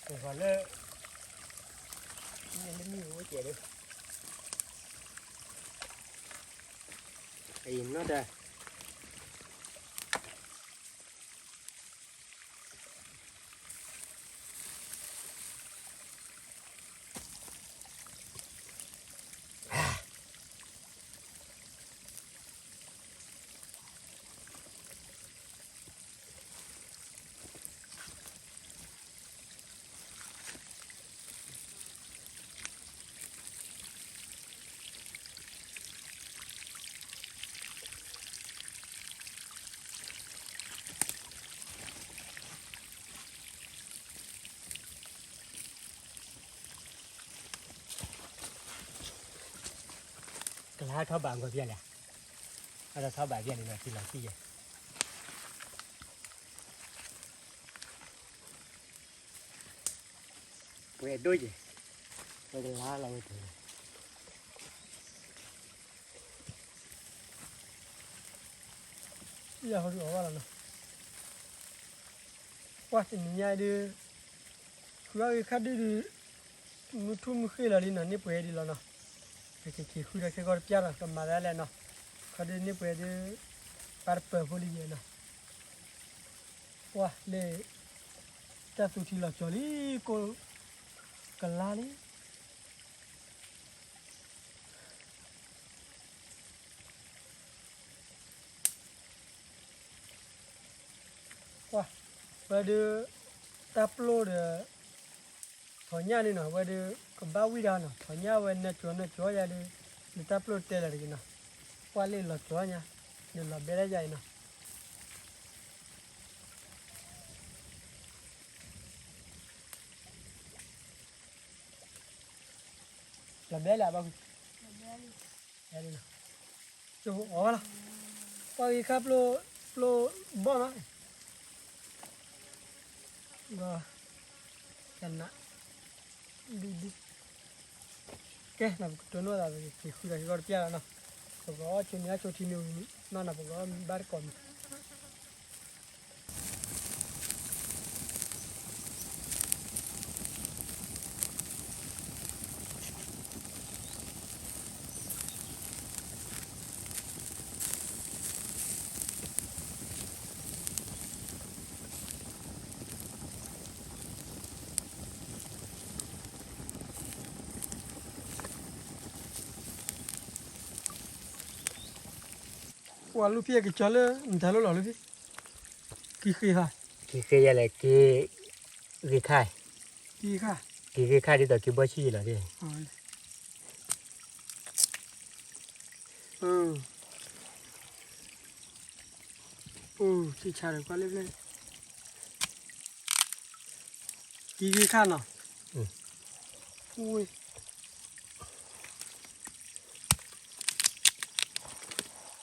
ပှၤလၢ, လၢမုၢ်အိၣ်ကဲးဒီး, အံၤနီၢ်တၢ် ကလါထီၣ်ဘးကီၢ်ဖျဲၣ်လဲၣ်, အထီၣ်ဘးဖျဲၣ်န့ၣ်လီၤတံၢ်လီၤဆံယဲၢ်, ပှဲၤဒိၣ်ယဲၢ်, ပှဲၤကလါလီၤဝဲတၢ် ယဟီဒုးအီၣ်ဘၣ်လီၤနီၤ, ပှၤတနံၤညါဒုး, ဃုအီၣ်ဂ့ၤခါဒုးဒုး, မုၢ်ထူၣ်မုၢ်ဃ့ၢ်လီၤလံနီၤ န့ၢ်ပှဲၤဒံးလီၤနီၤ, ကက့ၤဃုဒီးခဲကီၢ်တပျၢ်ဒီး ကမၤဒ်လဲၣ်နီၤ, ခီဒုးန့ၢ်ပှဲၤဒုး, ပၢ်တပၢၤဖိလံယဲၢ်နီၤ, ပှၤလၢ, တၢ်သူထံလီၤကၠီလံ, ကိၣ်ကလါလံ ပှၤ, ဝဲဒုး, တၢ်ပျိၢ်ဒီး, ထီၣ်ညၣ်န့ၣ်နီၤ ဝဲဒုး, ကဘၣ်ဝံၣ်ဒၣ်နီၤ ထီၣ်ညၣ်ဝဲနၢကၠီနၢကၠီယါဒုး, လၢတၢ်ပျိၢ်တဲလၢာ်တဂ့ၤနီၤ, ပှၤလၢလီၤကၠီညါ, နလီၤဘဲဒၣ်ယါအံၤနီၤ လီၤဘဲလၢအဘၣ်, လီၤဘဲလံ, ကၠိအီၣ်လီၤ, ပှၤဂ့ၤခါပျိ, ပျိဘီၣ်မး, ကနး, ဒုဒု, ကဲ နပကတိၤနီၢ်သး ပက့ၤဃုဒီးဟံၣ်ဂီၢ်တပျၢ်လီၤနီၤ, ပကအီၣ်ဆိနံၤအဆိထံနံၤ, နီၢ်နီၤပကအီၣ်ဘၣ်တကိးမံၤ ပှၤလူဖံကကၠီလၢ မတၤလိလီၤလူဖံ, က့ၤဃ့ၤဟါ, က့ၤဃ့ၤယဲလဲၣ်, က့ၤဂ့ၤခါ, က့ၤဂ့ၤခါ, က့ၤဂ့ၤခါဒ်သိးက့ၤဘီဆံၣ်လီၤဒ်, ထံဆါဒီးကွၢ်လၢဖျၢၣ်, က့ၤဂ့ၤခါနီၤ, ဝ့ၢ်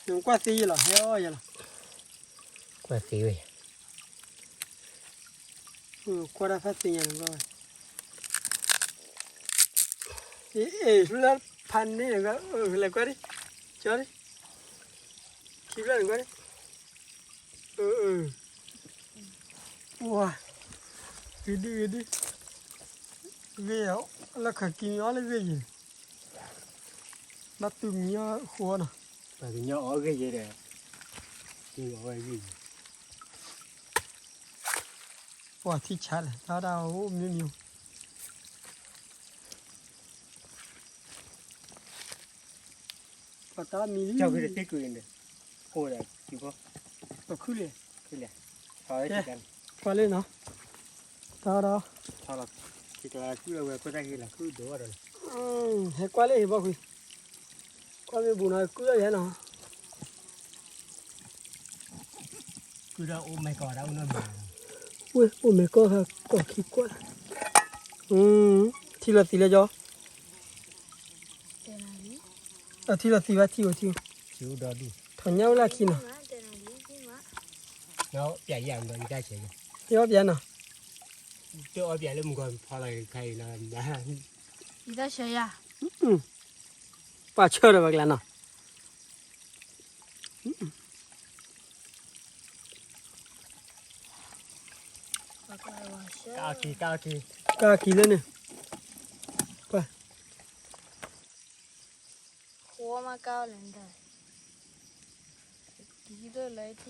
နကွၢ်သ့ယဲလီၤ, ဟဲအီၣ်ယဲလီၤ, ကွၢ်သ့ဝဲ, ကွၢ်တၢ်ဖးသ့ညါန့ၣ်ဘၣ်ဝဲ, အ့ အ့ ဖျၢၣ်ဖးန့ၣ်, လဲၤကွၢ်ဒံး, ကၠီဒံး, ခံဖျၢၣ်န့ၣ်ကွၢ်ဒံး, အၢ အၢ ဝါ, ဂ့ၤဒု ဂ့ၤဒု, ဂ့ၤအီၤ, လၢခးက့ၤမံအီၤလၢဂ့ၤယဲ, ဘၣ်တူၢ်မံအီၤဃိနီၤ, ပှၤကညီအီၤဂ့ၤယဲဒီး, အီၤဂ့ၤယဲ, ပှၤထံဆါလဲၣ် တၢ်ဒၣ်အိၣ်မံမံ, ပှၤတၢ်မံလံ, ကၠီဃ့တသ့ကွံာ်န့ၣ်, အိၣ်ဒီးကံၤဖိ, ပခုၣ်လံ, ခုၣ်လံ, ကဲ, ထွါလံနီၤ, တၢ်ဒီး, ဟဲကွၢ်လၢဟ့ၣ်ဘီၣ်ခွံ, ကွၢ်မ့ၢ်ဘူးနီၤ ကုၢ်လီၤယဲနီၤ, ကုၢ်ဒီးအိၣ်မဲာ်ကီၢ်ဒၣ်အိၣ်နီတမံၤ, ဝ့ၢ်အိၣ်မဲာ်ကီၢ်ဟဲကီၢ်ခံကွၢ်, ထံလီၤသံးလၢကၠီ အထံလီၤသံးဘၣ်ထံအိၣ်ထံအိၣ်, ထီၣ်ညၣ်ဝဲလၢခံနီၤ, ယအီၣ်ပျးနီၤ, တအီၣ်ပျးလၢမုၢ်ဂီၤဖီလီၤခါအံၤနီၤ, ယတၢ်ဆၢယၤ, ပှၤဆၢဒီးပှၤကျါနီၤ, ကၢ်က့ၤ ကၢ်က့ၤ ကၢ်က့ၤလၢန့ၣ်, ပှၤ ဃိမးကၢ်လဲၣ်,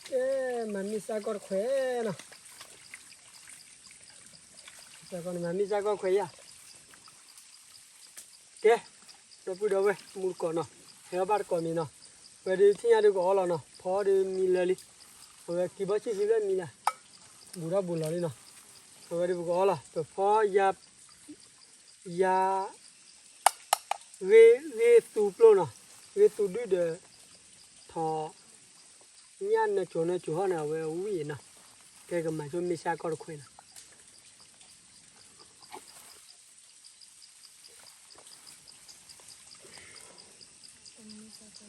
ကဲ မၤမ့ၢ်စၢ်ကီၢ်တခွဲးနီၤ, မၤမ့ၢ်စၢ်ကီၢ်ခွဲးယၤ, ကဲ, ဒီပုၢ်ဒီဝဲၢ် မူတကိးနီၤ, ဟဲအီၣ်ဘၣ်တကိးမံၤနီၤ, ဝဲဒုးထံၣ်ညါဒုးကအီလီၤနီၤ, ဖီဒုးမံလၢာ်လံ, အဝဲက့ၤဘီဆံၣ်ခံဖျၢၣ်မံလၢာ်, ဘူးထီၣ်ဘူးလီၤလံနီၤ, အဝဲဒုးပကအီလီၤ, ပဖီယၤ ယၤ ဂ့ၤ ဂ့ၤသူပျိနီၤ, ဂ့ၤသူဒုဒီး ထီၣ် ညၣ်နၢၤကိၤနၢၤကိၤဟီၣ်န့ၣ် အဝဲဝံၣ်နီၤ, ကဲကမၤဆိမ့ၢ်စၢ်ကီၢ်တခွဲးနီၤ.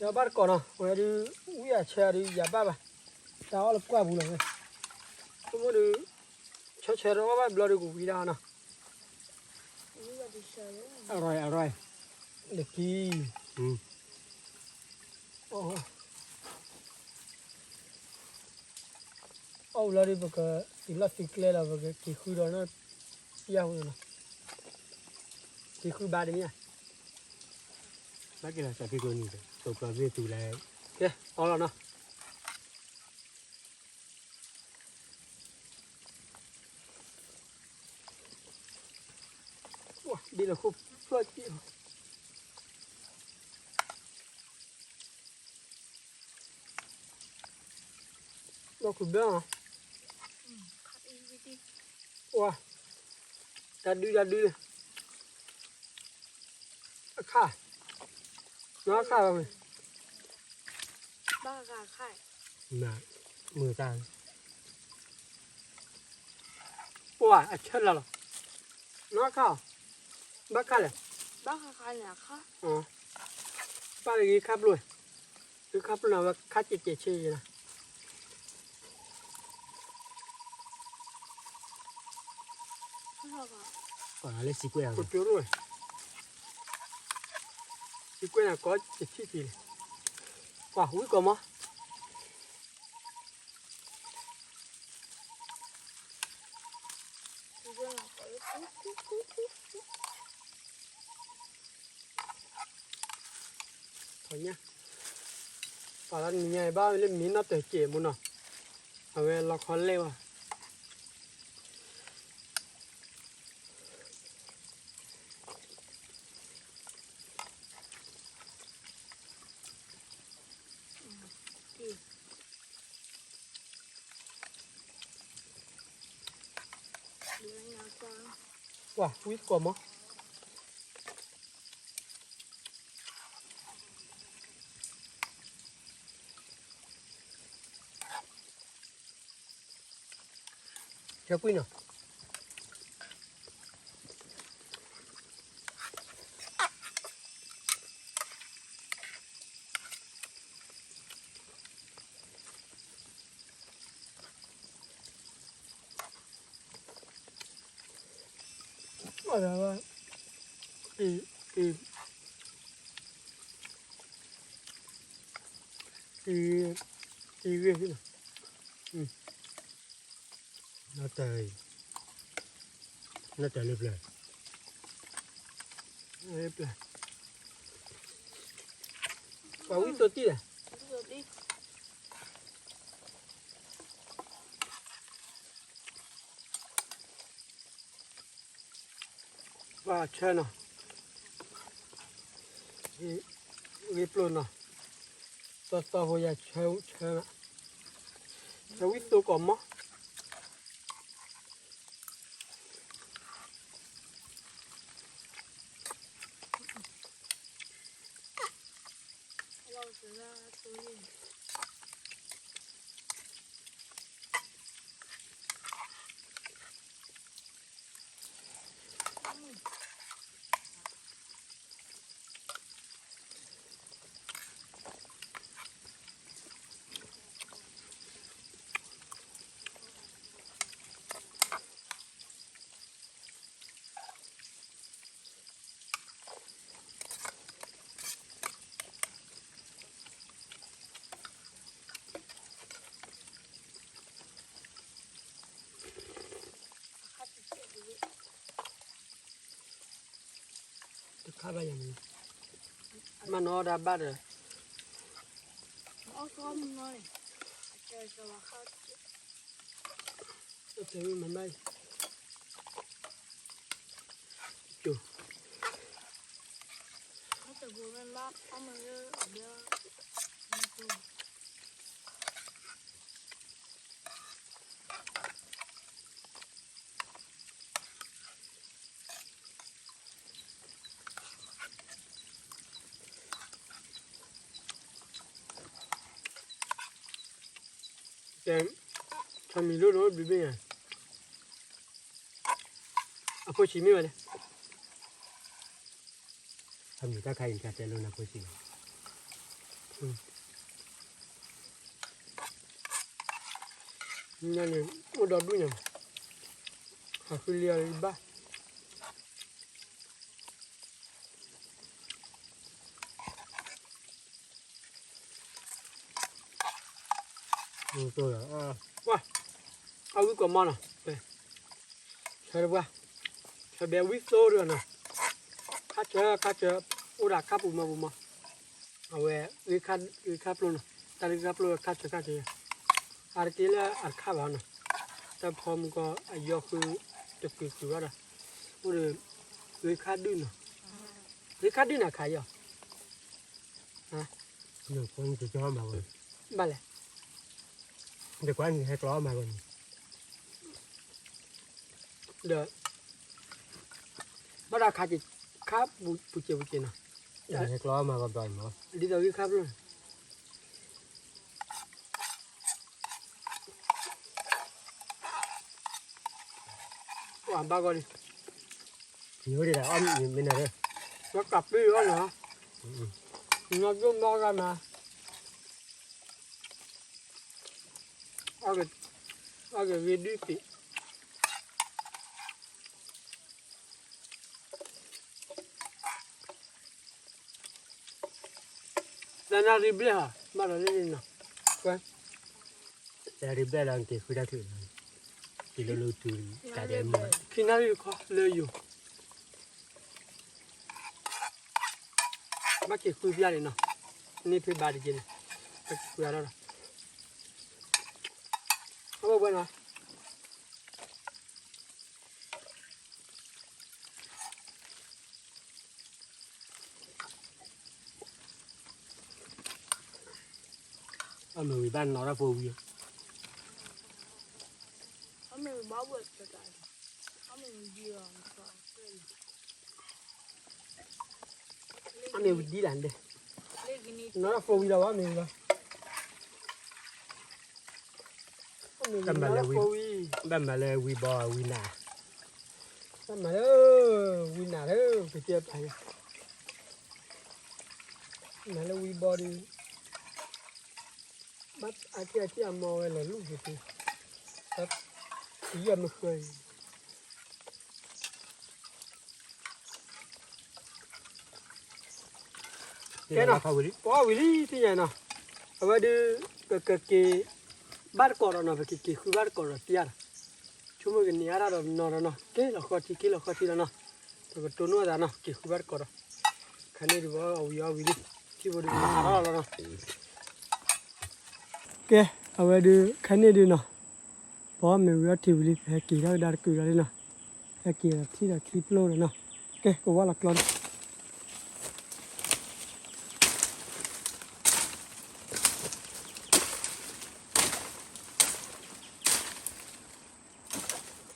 ယဘၣ်တကိးနီၤ, ဝဲဒုး ဝံၣ်အဆၢဒုး ယဘၣ်ဘၣ်, တၢ်အီၣ်လၢပှၢ်ပူၤလီၤဝဲ, ဆိကမိၣ်ဒုး ဆၢဆၢတအီၣ်ဘၣ်ဘျီဒုးကဝံၤဒၣ်နီၤ, အရၢၢ် အရၢၢ်, လၢကံ အီၣ်ဝံၤလီၤဒုး ပကသုးလီၢ်သုးကျဲလီၤ ပကက့ၤဃုဒီးနီၢ် ပျၢ်ဝဲနီၤ, က့ၤဃုဘါတမ့ၢ်ဧါ, ဘၣ်က့ၤလီၤစးဖံကျိနံၤဒီး တိာ်ကျီၤဘ့ၣ်သူလဲၣ်, ကဲ အီလီၤနီၤ. ဝါ ဒ်လၢခိၣ်ဖျီၣ်ကံၣ်လီၤ, လီၢ်ခူဘၢအီၤ, ဝါ တၢ်ဒုတၢ်ဒုလၢ အခါ, နီၢ်အခါဝဲ, ဘၣ်ဃးခါ, မုာ်တၢ်, ပှၤအဆၢလီၤလီၤ, နီၢ်အခါ, ဘၣ်ခါလဲၣ်, ဘၣ်ဃးခါန့ၣ်အခါ, ပၢ်လၢဂ့ၤခါပျိ, ဂ့ၤခါပျိန့ၣ် အဝဲခါစဲးစဲးဆ့ယဲလီၤ. ပှၤလၢစံးကွဲးအီၤ, စံးကွဲးန့ၣ် ကီးတထံၣ်တံၢ်လံ, ပှၤဝံၣ်ကီးမး, ထီၣ်ညၣ်, ပှၤလၢနံၤညါအံၤဘၣ်ဝဲလၢမ့ၢ်နီၢ်တၢၤစဲးမူနီၤ, အဝဲလီခီလဲၣ်ဝဲ. ပှၤဝံသကိးမီၤ, ဆၢကွံာ်နီၤ. အီၣ်ဒၣ်ဝဲ, အံၤ, အံၤ, အံၤ, အံၤဂ့ၤ, နတၢ်, နတၢ်လၢပျၢၤ, လၢပျၢၤ, ပှၤဝံသိးတံၢ်လဲၣ်. ပှၤဆၢနီၤ, ဂ့ၤပျိနီၤ, တီတီဖိယၤဆၢဆၢ, ဆၢဝံသိးကိးမီၤ. တခါဘၣ်ယၤန့ၣ်, မၤနီၢ်ဒၣ်ဘၣ်ဒီး, အတဲဝံၤမၤဘၣ်အံၤ, ကၠိ, ဆီမံၤလိၣ်ဒိၣ်ဘျုးဘ့ၣ်ညါ, အဖိဆံးမ့ၢ်ဝဲလဲၣ်, ဆီမံၤတၢ်ခါအံၤ နကတဲလိာ်နဖိဆံးလီၤ. ညါန့ၣ် အိၣ်ဒီဒူၣ်ညါ, ဟးဃုလံအီၤလၢဘၣ်. ပှၤ, အဝံကိးမီၤနီၤ, ဆၢတပှၢ်, ဆၢဘဲဝံသိတဂၤနီၤ, ခါဆၢခါဆၢ, အိၣ်ဒၣ်ခါပူၤမီၤပူၤမီၤ, အဝဲ, ဂ့ၤခါပျိနီၤ, တၢ်ဂ့ၤခါပျိခါဆၢခါဆၢ, အါတက့ၢ်လၢအတခါဘၣ်နီၤ, တၢ်ဖီမုၢ်ကီၢ်အယီၤဃု, တကုာ်ကုာ်ဘၣ်ဒီး, အိၣ်ဒီး, ဂ့ၤခါဒုၣ်နီၤ, ဂ့ၤခါဒုၣ်နၤခးယီၤ ဘၣ်လဲၣ်, ဒီးကွၢ်န့ၣ်ဟဲကျီအီၣ်မၤဂီၢ်န့ၣ်, ဒီး, ဘၣ်ဒီးခါ, ခါပူၤစဲးပူၤစဲးနီၤ, ဟဲကျီအီၣ်မၤဂီၢ်ဘျီအံၤမီၤ, ဒ်သိးဂ့ၤခါဖျိ ပှၤဘၣ်ဂီၢ်လံ, မ့ၢ်ဝဲဒၣ်အီၣ်မ့ၢ်နၤ, လၢကးပ့ၢ်အီၣ်နီၤ, နီၢ်ဒိၣ်မီၢ်ဂၤမး, အီၣ်က့ၤဂ့ၤဒုၣ်ပ့ၤ တၢ်နၢ်ရံၣ်ဘျဲၣ်ဟီ, ဘၣ်ဒီးလၢနီၤ, တၢ်ရံၣ်ဘျဲၣ်လီၤ နက့ၤဃုတၢ်ထုး, က့ၤလၢလၢတုၤတၢ်ဒဲးမုၢ်, ခံနၣ်ရံၣ်တခီလၢယိၤ, ဘၣ်က့ၤဃုပျၢ်န့ၣ်နီၤ, န့ၢ်ဖဲဘါတက့ၢ်န့ၣ်, ဘၣ်က့ၤဃုအါထီၣ်ဒီး, အဝဲဝဲနီၤ အမ့ၢ်ဝံၤဘၣ်နီၢ်တၢ်ဖိဝံၤ, အမ့ၢ်ဝံၤဘၣ်ဝဲတၢ်, အမ့ၢ်ဝံၤဒ်လဲၣ်, နီၢ် four wheel လီၤဘၣ် မ့ၢ်ဝံၤလီၤ, ဘၣ်မၤလၢဝံၤဘီဝံၤနး, ဘၣ်မၤလၢဝံၤနးလၢ ကစၢၢ်ပာ်ယၤ, မၤလၢဝံၤဘီဒီး ဘၣ်အထံၣ်အထံၣ်အမီဝဲလဲၤလူၢ်က့ၤ, ယဲၢ်မုၢ်ဃၢၤအံၤ, ကဲနီၤ, ပဝဲဝံၤလံသ့ၣ်ညါနီၤ, အဝဲဒုး ပကက့ၤ ဘၣ်တကိးဒီးနီၤ, ပကက့ၤဃုဘၣ်တကိးဒီးသံအါဒီး, ဆိကမိၣ်ကန့ၢ်အါထီၣ်ဒီးနီၤဒီးနီၤ, က့ၤလီၤဃီထံ က့ၤလီၤဃီထံလီၤနီၤ, ပကတိၢ်နီၣ်သးနီၤ, က့ၤဃုဘၣ်တကိးဒီး, ခါန့ၣ်ဒုး ပအီၣ်ဝံၤအီဝံၤလံ, ထံဖိဒုးအါထီၣ်လီၤနီၤ, ကဲ, အဝဲဒုး ခါန့ၣ်ဒုးနီၤ ပအီၣ်မ့ၤဝံၤအီထံဝံၤလံ, ပဟဲက့ၤထီၣ်ကဒါတကုာ်လီၤလံနီၤ, ဟဲက့ၤထံၣ်ဒီးခံပျိဒီးနီၤ, ကဲ ကဝၢ်လီၤကျီန့ၣ်, ထံၣ်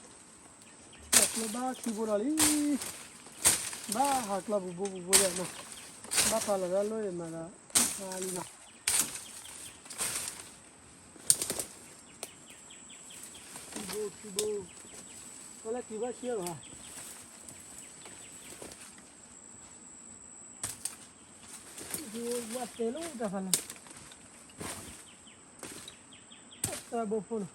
လီၤကျီဘၣ်ခံဘိဒီးလံ, ဘၣ်ဟးကျီပူၤဘိပူၤဘိယဲနီၤ, ဘၣ်ပာ်လီၤတၢ်လီၢ်အံၤမၤဒီး ဖးလံနီၤ ခံဘိ, ခံဘိ, ဖဲလၢကံဘၣ်ဆံလီၤ, ဝဲတဲလိာ်တၢ်ဖးလၢ, တၢ်ဘိဖိနီၤ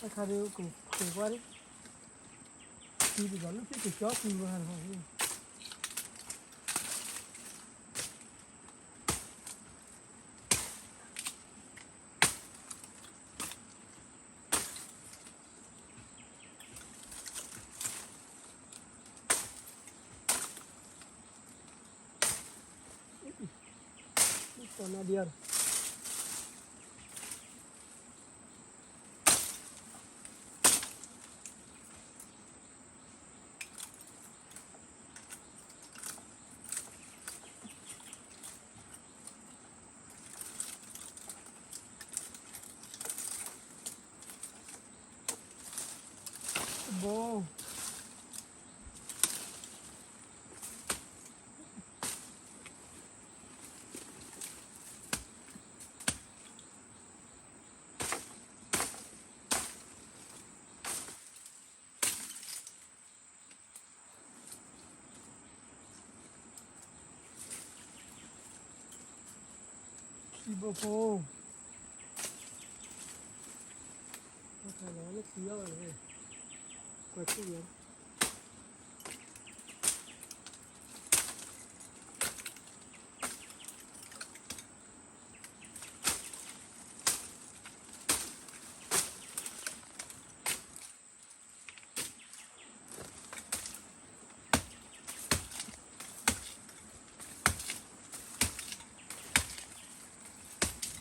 တခါဒုးကဃ့ကွၢ်ဒံး, ထံဒံးဘၣ်လၢဖံကကၠီသံဝဲဟးလီၤ, ဘိ ခံဘိဖိ, လၢခံအီၤန့ၣ် ကွၢ်ထံၣ်ယ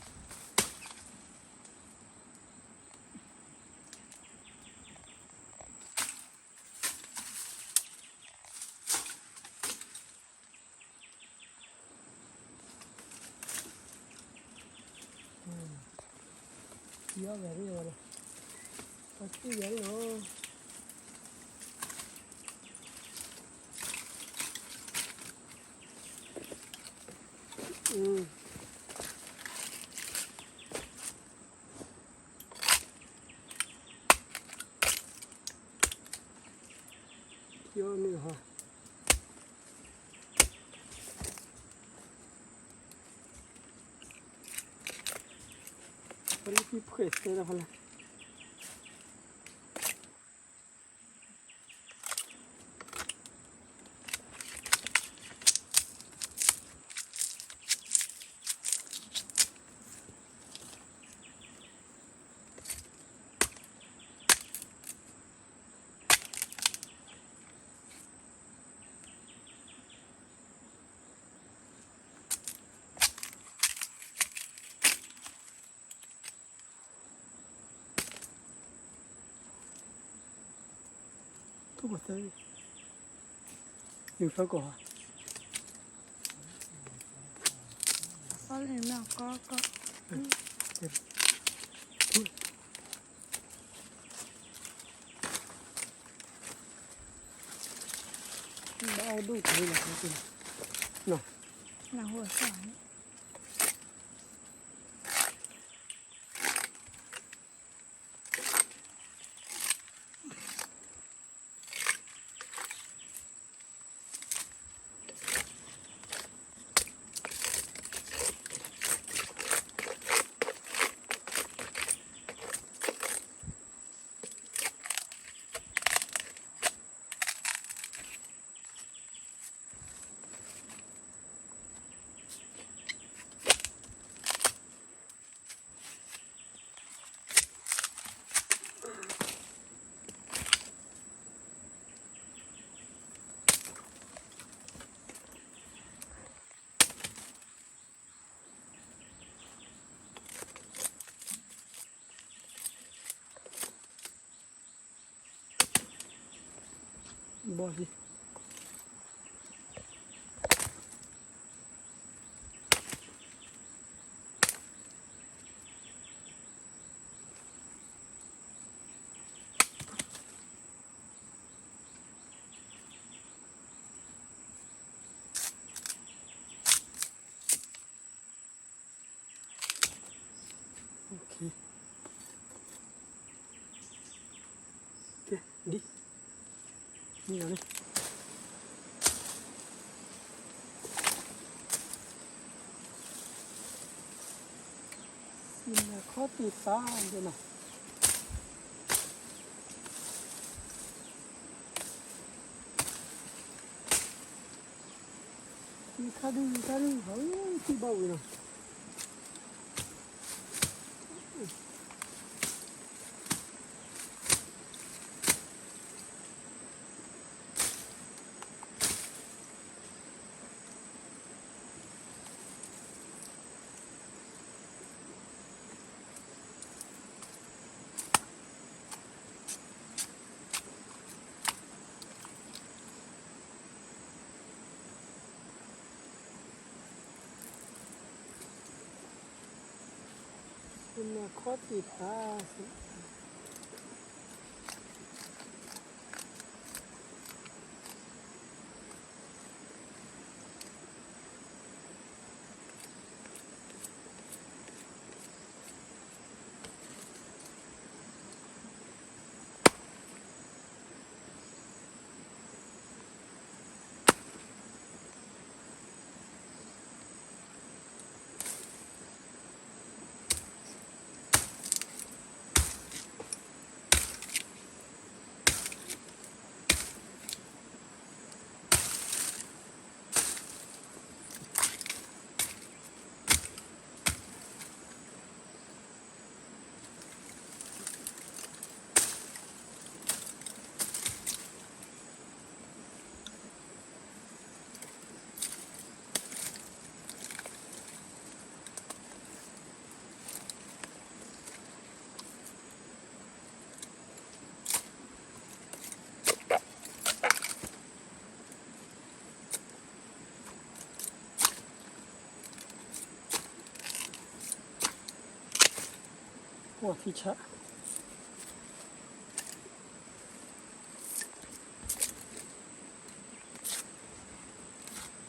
ၤ ယီၢ်ဂၤရံၣ်ဝဲလီၤ, ပှၤစံၣ်ယၤလီၤ, ယီၢ်မ့ၢ်ဟီ ပလၢကံဖှဲးသဲလီၤဖဲလဲၣ်. ဘၣ်အီၣ်ဒိၣ်က့ၤလီၤ, နၢ်ဟူအသီၣ်န့ၣ် ဘီၣ်လံ, ကဲ, ဒ်, န့ၣ်လီၤန့ၣ်, စံၣ်မဲာ်ခီတံၢ်သးဒ်နီၤ. ယခါဒုး ယခါဒုး ဟးထံၣ်ဘၣ်ဝံၤနီၤ. နၢ်ခီတံၢ်သး ပှၤထံဆ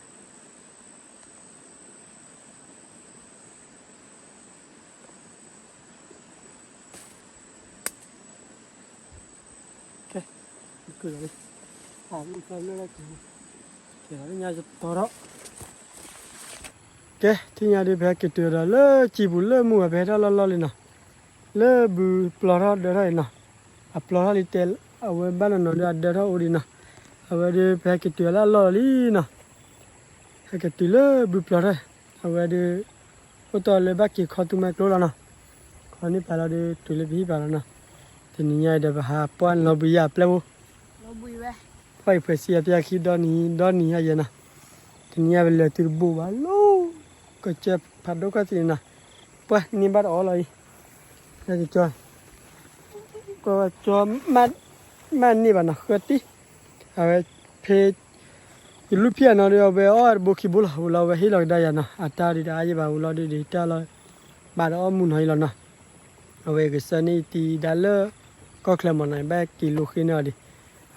း ကဲ, ကုၢ်လီၤလံ, အလၢလၢက့ၤ, ကဲလီၤလံညါယတီၤထီၣ်, ကဲ, ထံၣ်ညါဒုး ပဟဲက့ၤတုၤဒီးလၢစံာ်ပူၤလၢမုၢ်ဝဲ ပဟဲထီၣ်လီၢ်လီၢ်လံနီၤ, လၢဘုပျီထီၣ်ဒၢထီၣ်အံၤနီၤ, အပျီထီၣ်လံတဲ, အဝဲဘၣ်နီၤနီၤဒီးအဒၢထီၣ်အိၣ်ဒံးနီၤ, အဝဲဒုး ပဟဲက့ၤတုၤလၢအလီၢ်လီၢ်လံနီၤ, ဟဲက့ၤတုၤလၢဘုပျီထီၣ်, အဝဲဒုး အိၣ်တီၢ်လၢဘၣ်က့ၤခီသူမွဲကျိလီၤနီၤ. ခီန့ၢ်ပာ်လီၤဒီး တုၤလၢပဟံၣ်ပာ်လီၤနီၤ. တနံၤညါအံၤဒီး ပဟးပှၢ်လီၤဘှံးယၤပျဲၢ်ဖိ, ပှၢ်အံၤဖှဲးစံအပျဲၢ်ခံဒီနံၤဒီနံၤညါယဲနီၤ. တနံၤညါပလဲၤတုၤတဘိးဘၣ်လီၤ, ကစၢၢ်ဖးဒိၣ်ခီၣ်ထံးန့ၣ်နီၤ. ပှၢ်န့ၢ်ဘၣ်တအီလီၤအံၤ, ကကၠီ ကကၠီ မ့ၢ်န့ၢ်ဘၣ်နီၤ ဃၢတံၢ်, အဝဲဖဲ ယလူၢ်ဖံးအနီၤဒီး အဝဲအီၣ်တဘိခံဘိလီၤ, ဝံၤလီၤအဝဲဟ့ၣ်လီၤကဒါယၤနီၤ. အတၢ်ဒုးတအါယဲဘၣ် ဝံၤလီၤဒုးဒုးတၢ်လီၤ, ဘၣ်ဒီးအီၣ်မူနီၤအံၤလီၤနီၤ. အဝဲကစၢၢ်န့ၣ်တံၤဒါလၢ ကီၢ်ချၢမးနီၤ, ဘၣ်က့ၤလိဃ့န့ၢ်အီၤဒံး.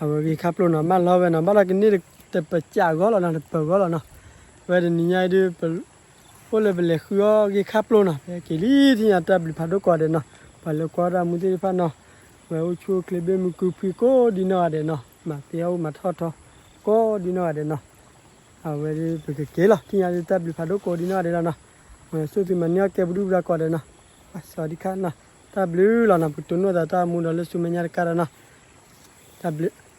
အဝဲဂ့ၢ်ခါပျိနီၤ, မၢလီၤဝဲနီၤ, ဘၣ်လီၤကန့ၢ်တပစးဂီၢ်လီၤနီၤ, တပၢၤဂီၢ်လီၤနီၤ. အဝဲတနံၤညါအံၤဒုး အိၣ်လၢပလဲၤဃုအီၣ်ဂ့ၢ်ခါပျိနီၤ, ပက့ၤလံထံၣ်ညါတၢ်ဘျုးဖးဒိၣ်ကိးဂၤဒဲးနီၤ. ပှၤလၢကွၢ်တၢ်မူသ့ၣ်တဖၣ်နီၤ, ဝဲအိၣ်ဆူၣ်အိၣ်ချ့ဘၣ်မုာ်ကုၢ်ဖှံကိးဒ်နီၢ်ဂၤဒဲးနီၤ, မၤသ့အီၣ်အိၣ်မၤထီၣ်ထီ ကိးဒ်နီၢ်ဂၤဒဲးနီၤ. အဝဲဒုးပကက့ၤလီၤ ထံၣ်ညါဒုးတၢ်ဘျုးဖးဒိၣ်ကိးဒ်နီၢ်ဂၤဒဲးလီၤနီၤ. ဝဲဆိၣ်သုမၤန့ၢ်အီၣ်ကဲပဒုၣ်ပဒါကိးဂၤဒဲးနီၤ. စဝၤဒံခါနီၤ, တၢ်ဘျုးလီၤနီၤ, ပကတိၤနီၣ်သးတၢ်မူဒီးလၢဆူမဲာ်ညါတကးဒီးနီၤ. တၢ်ဘျုး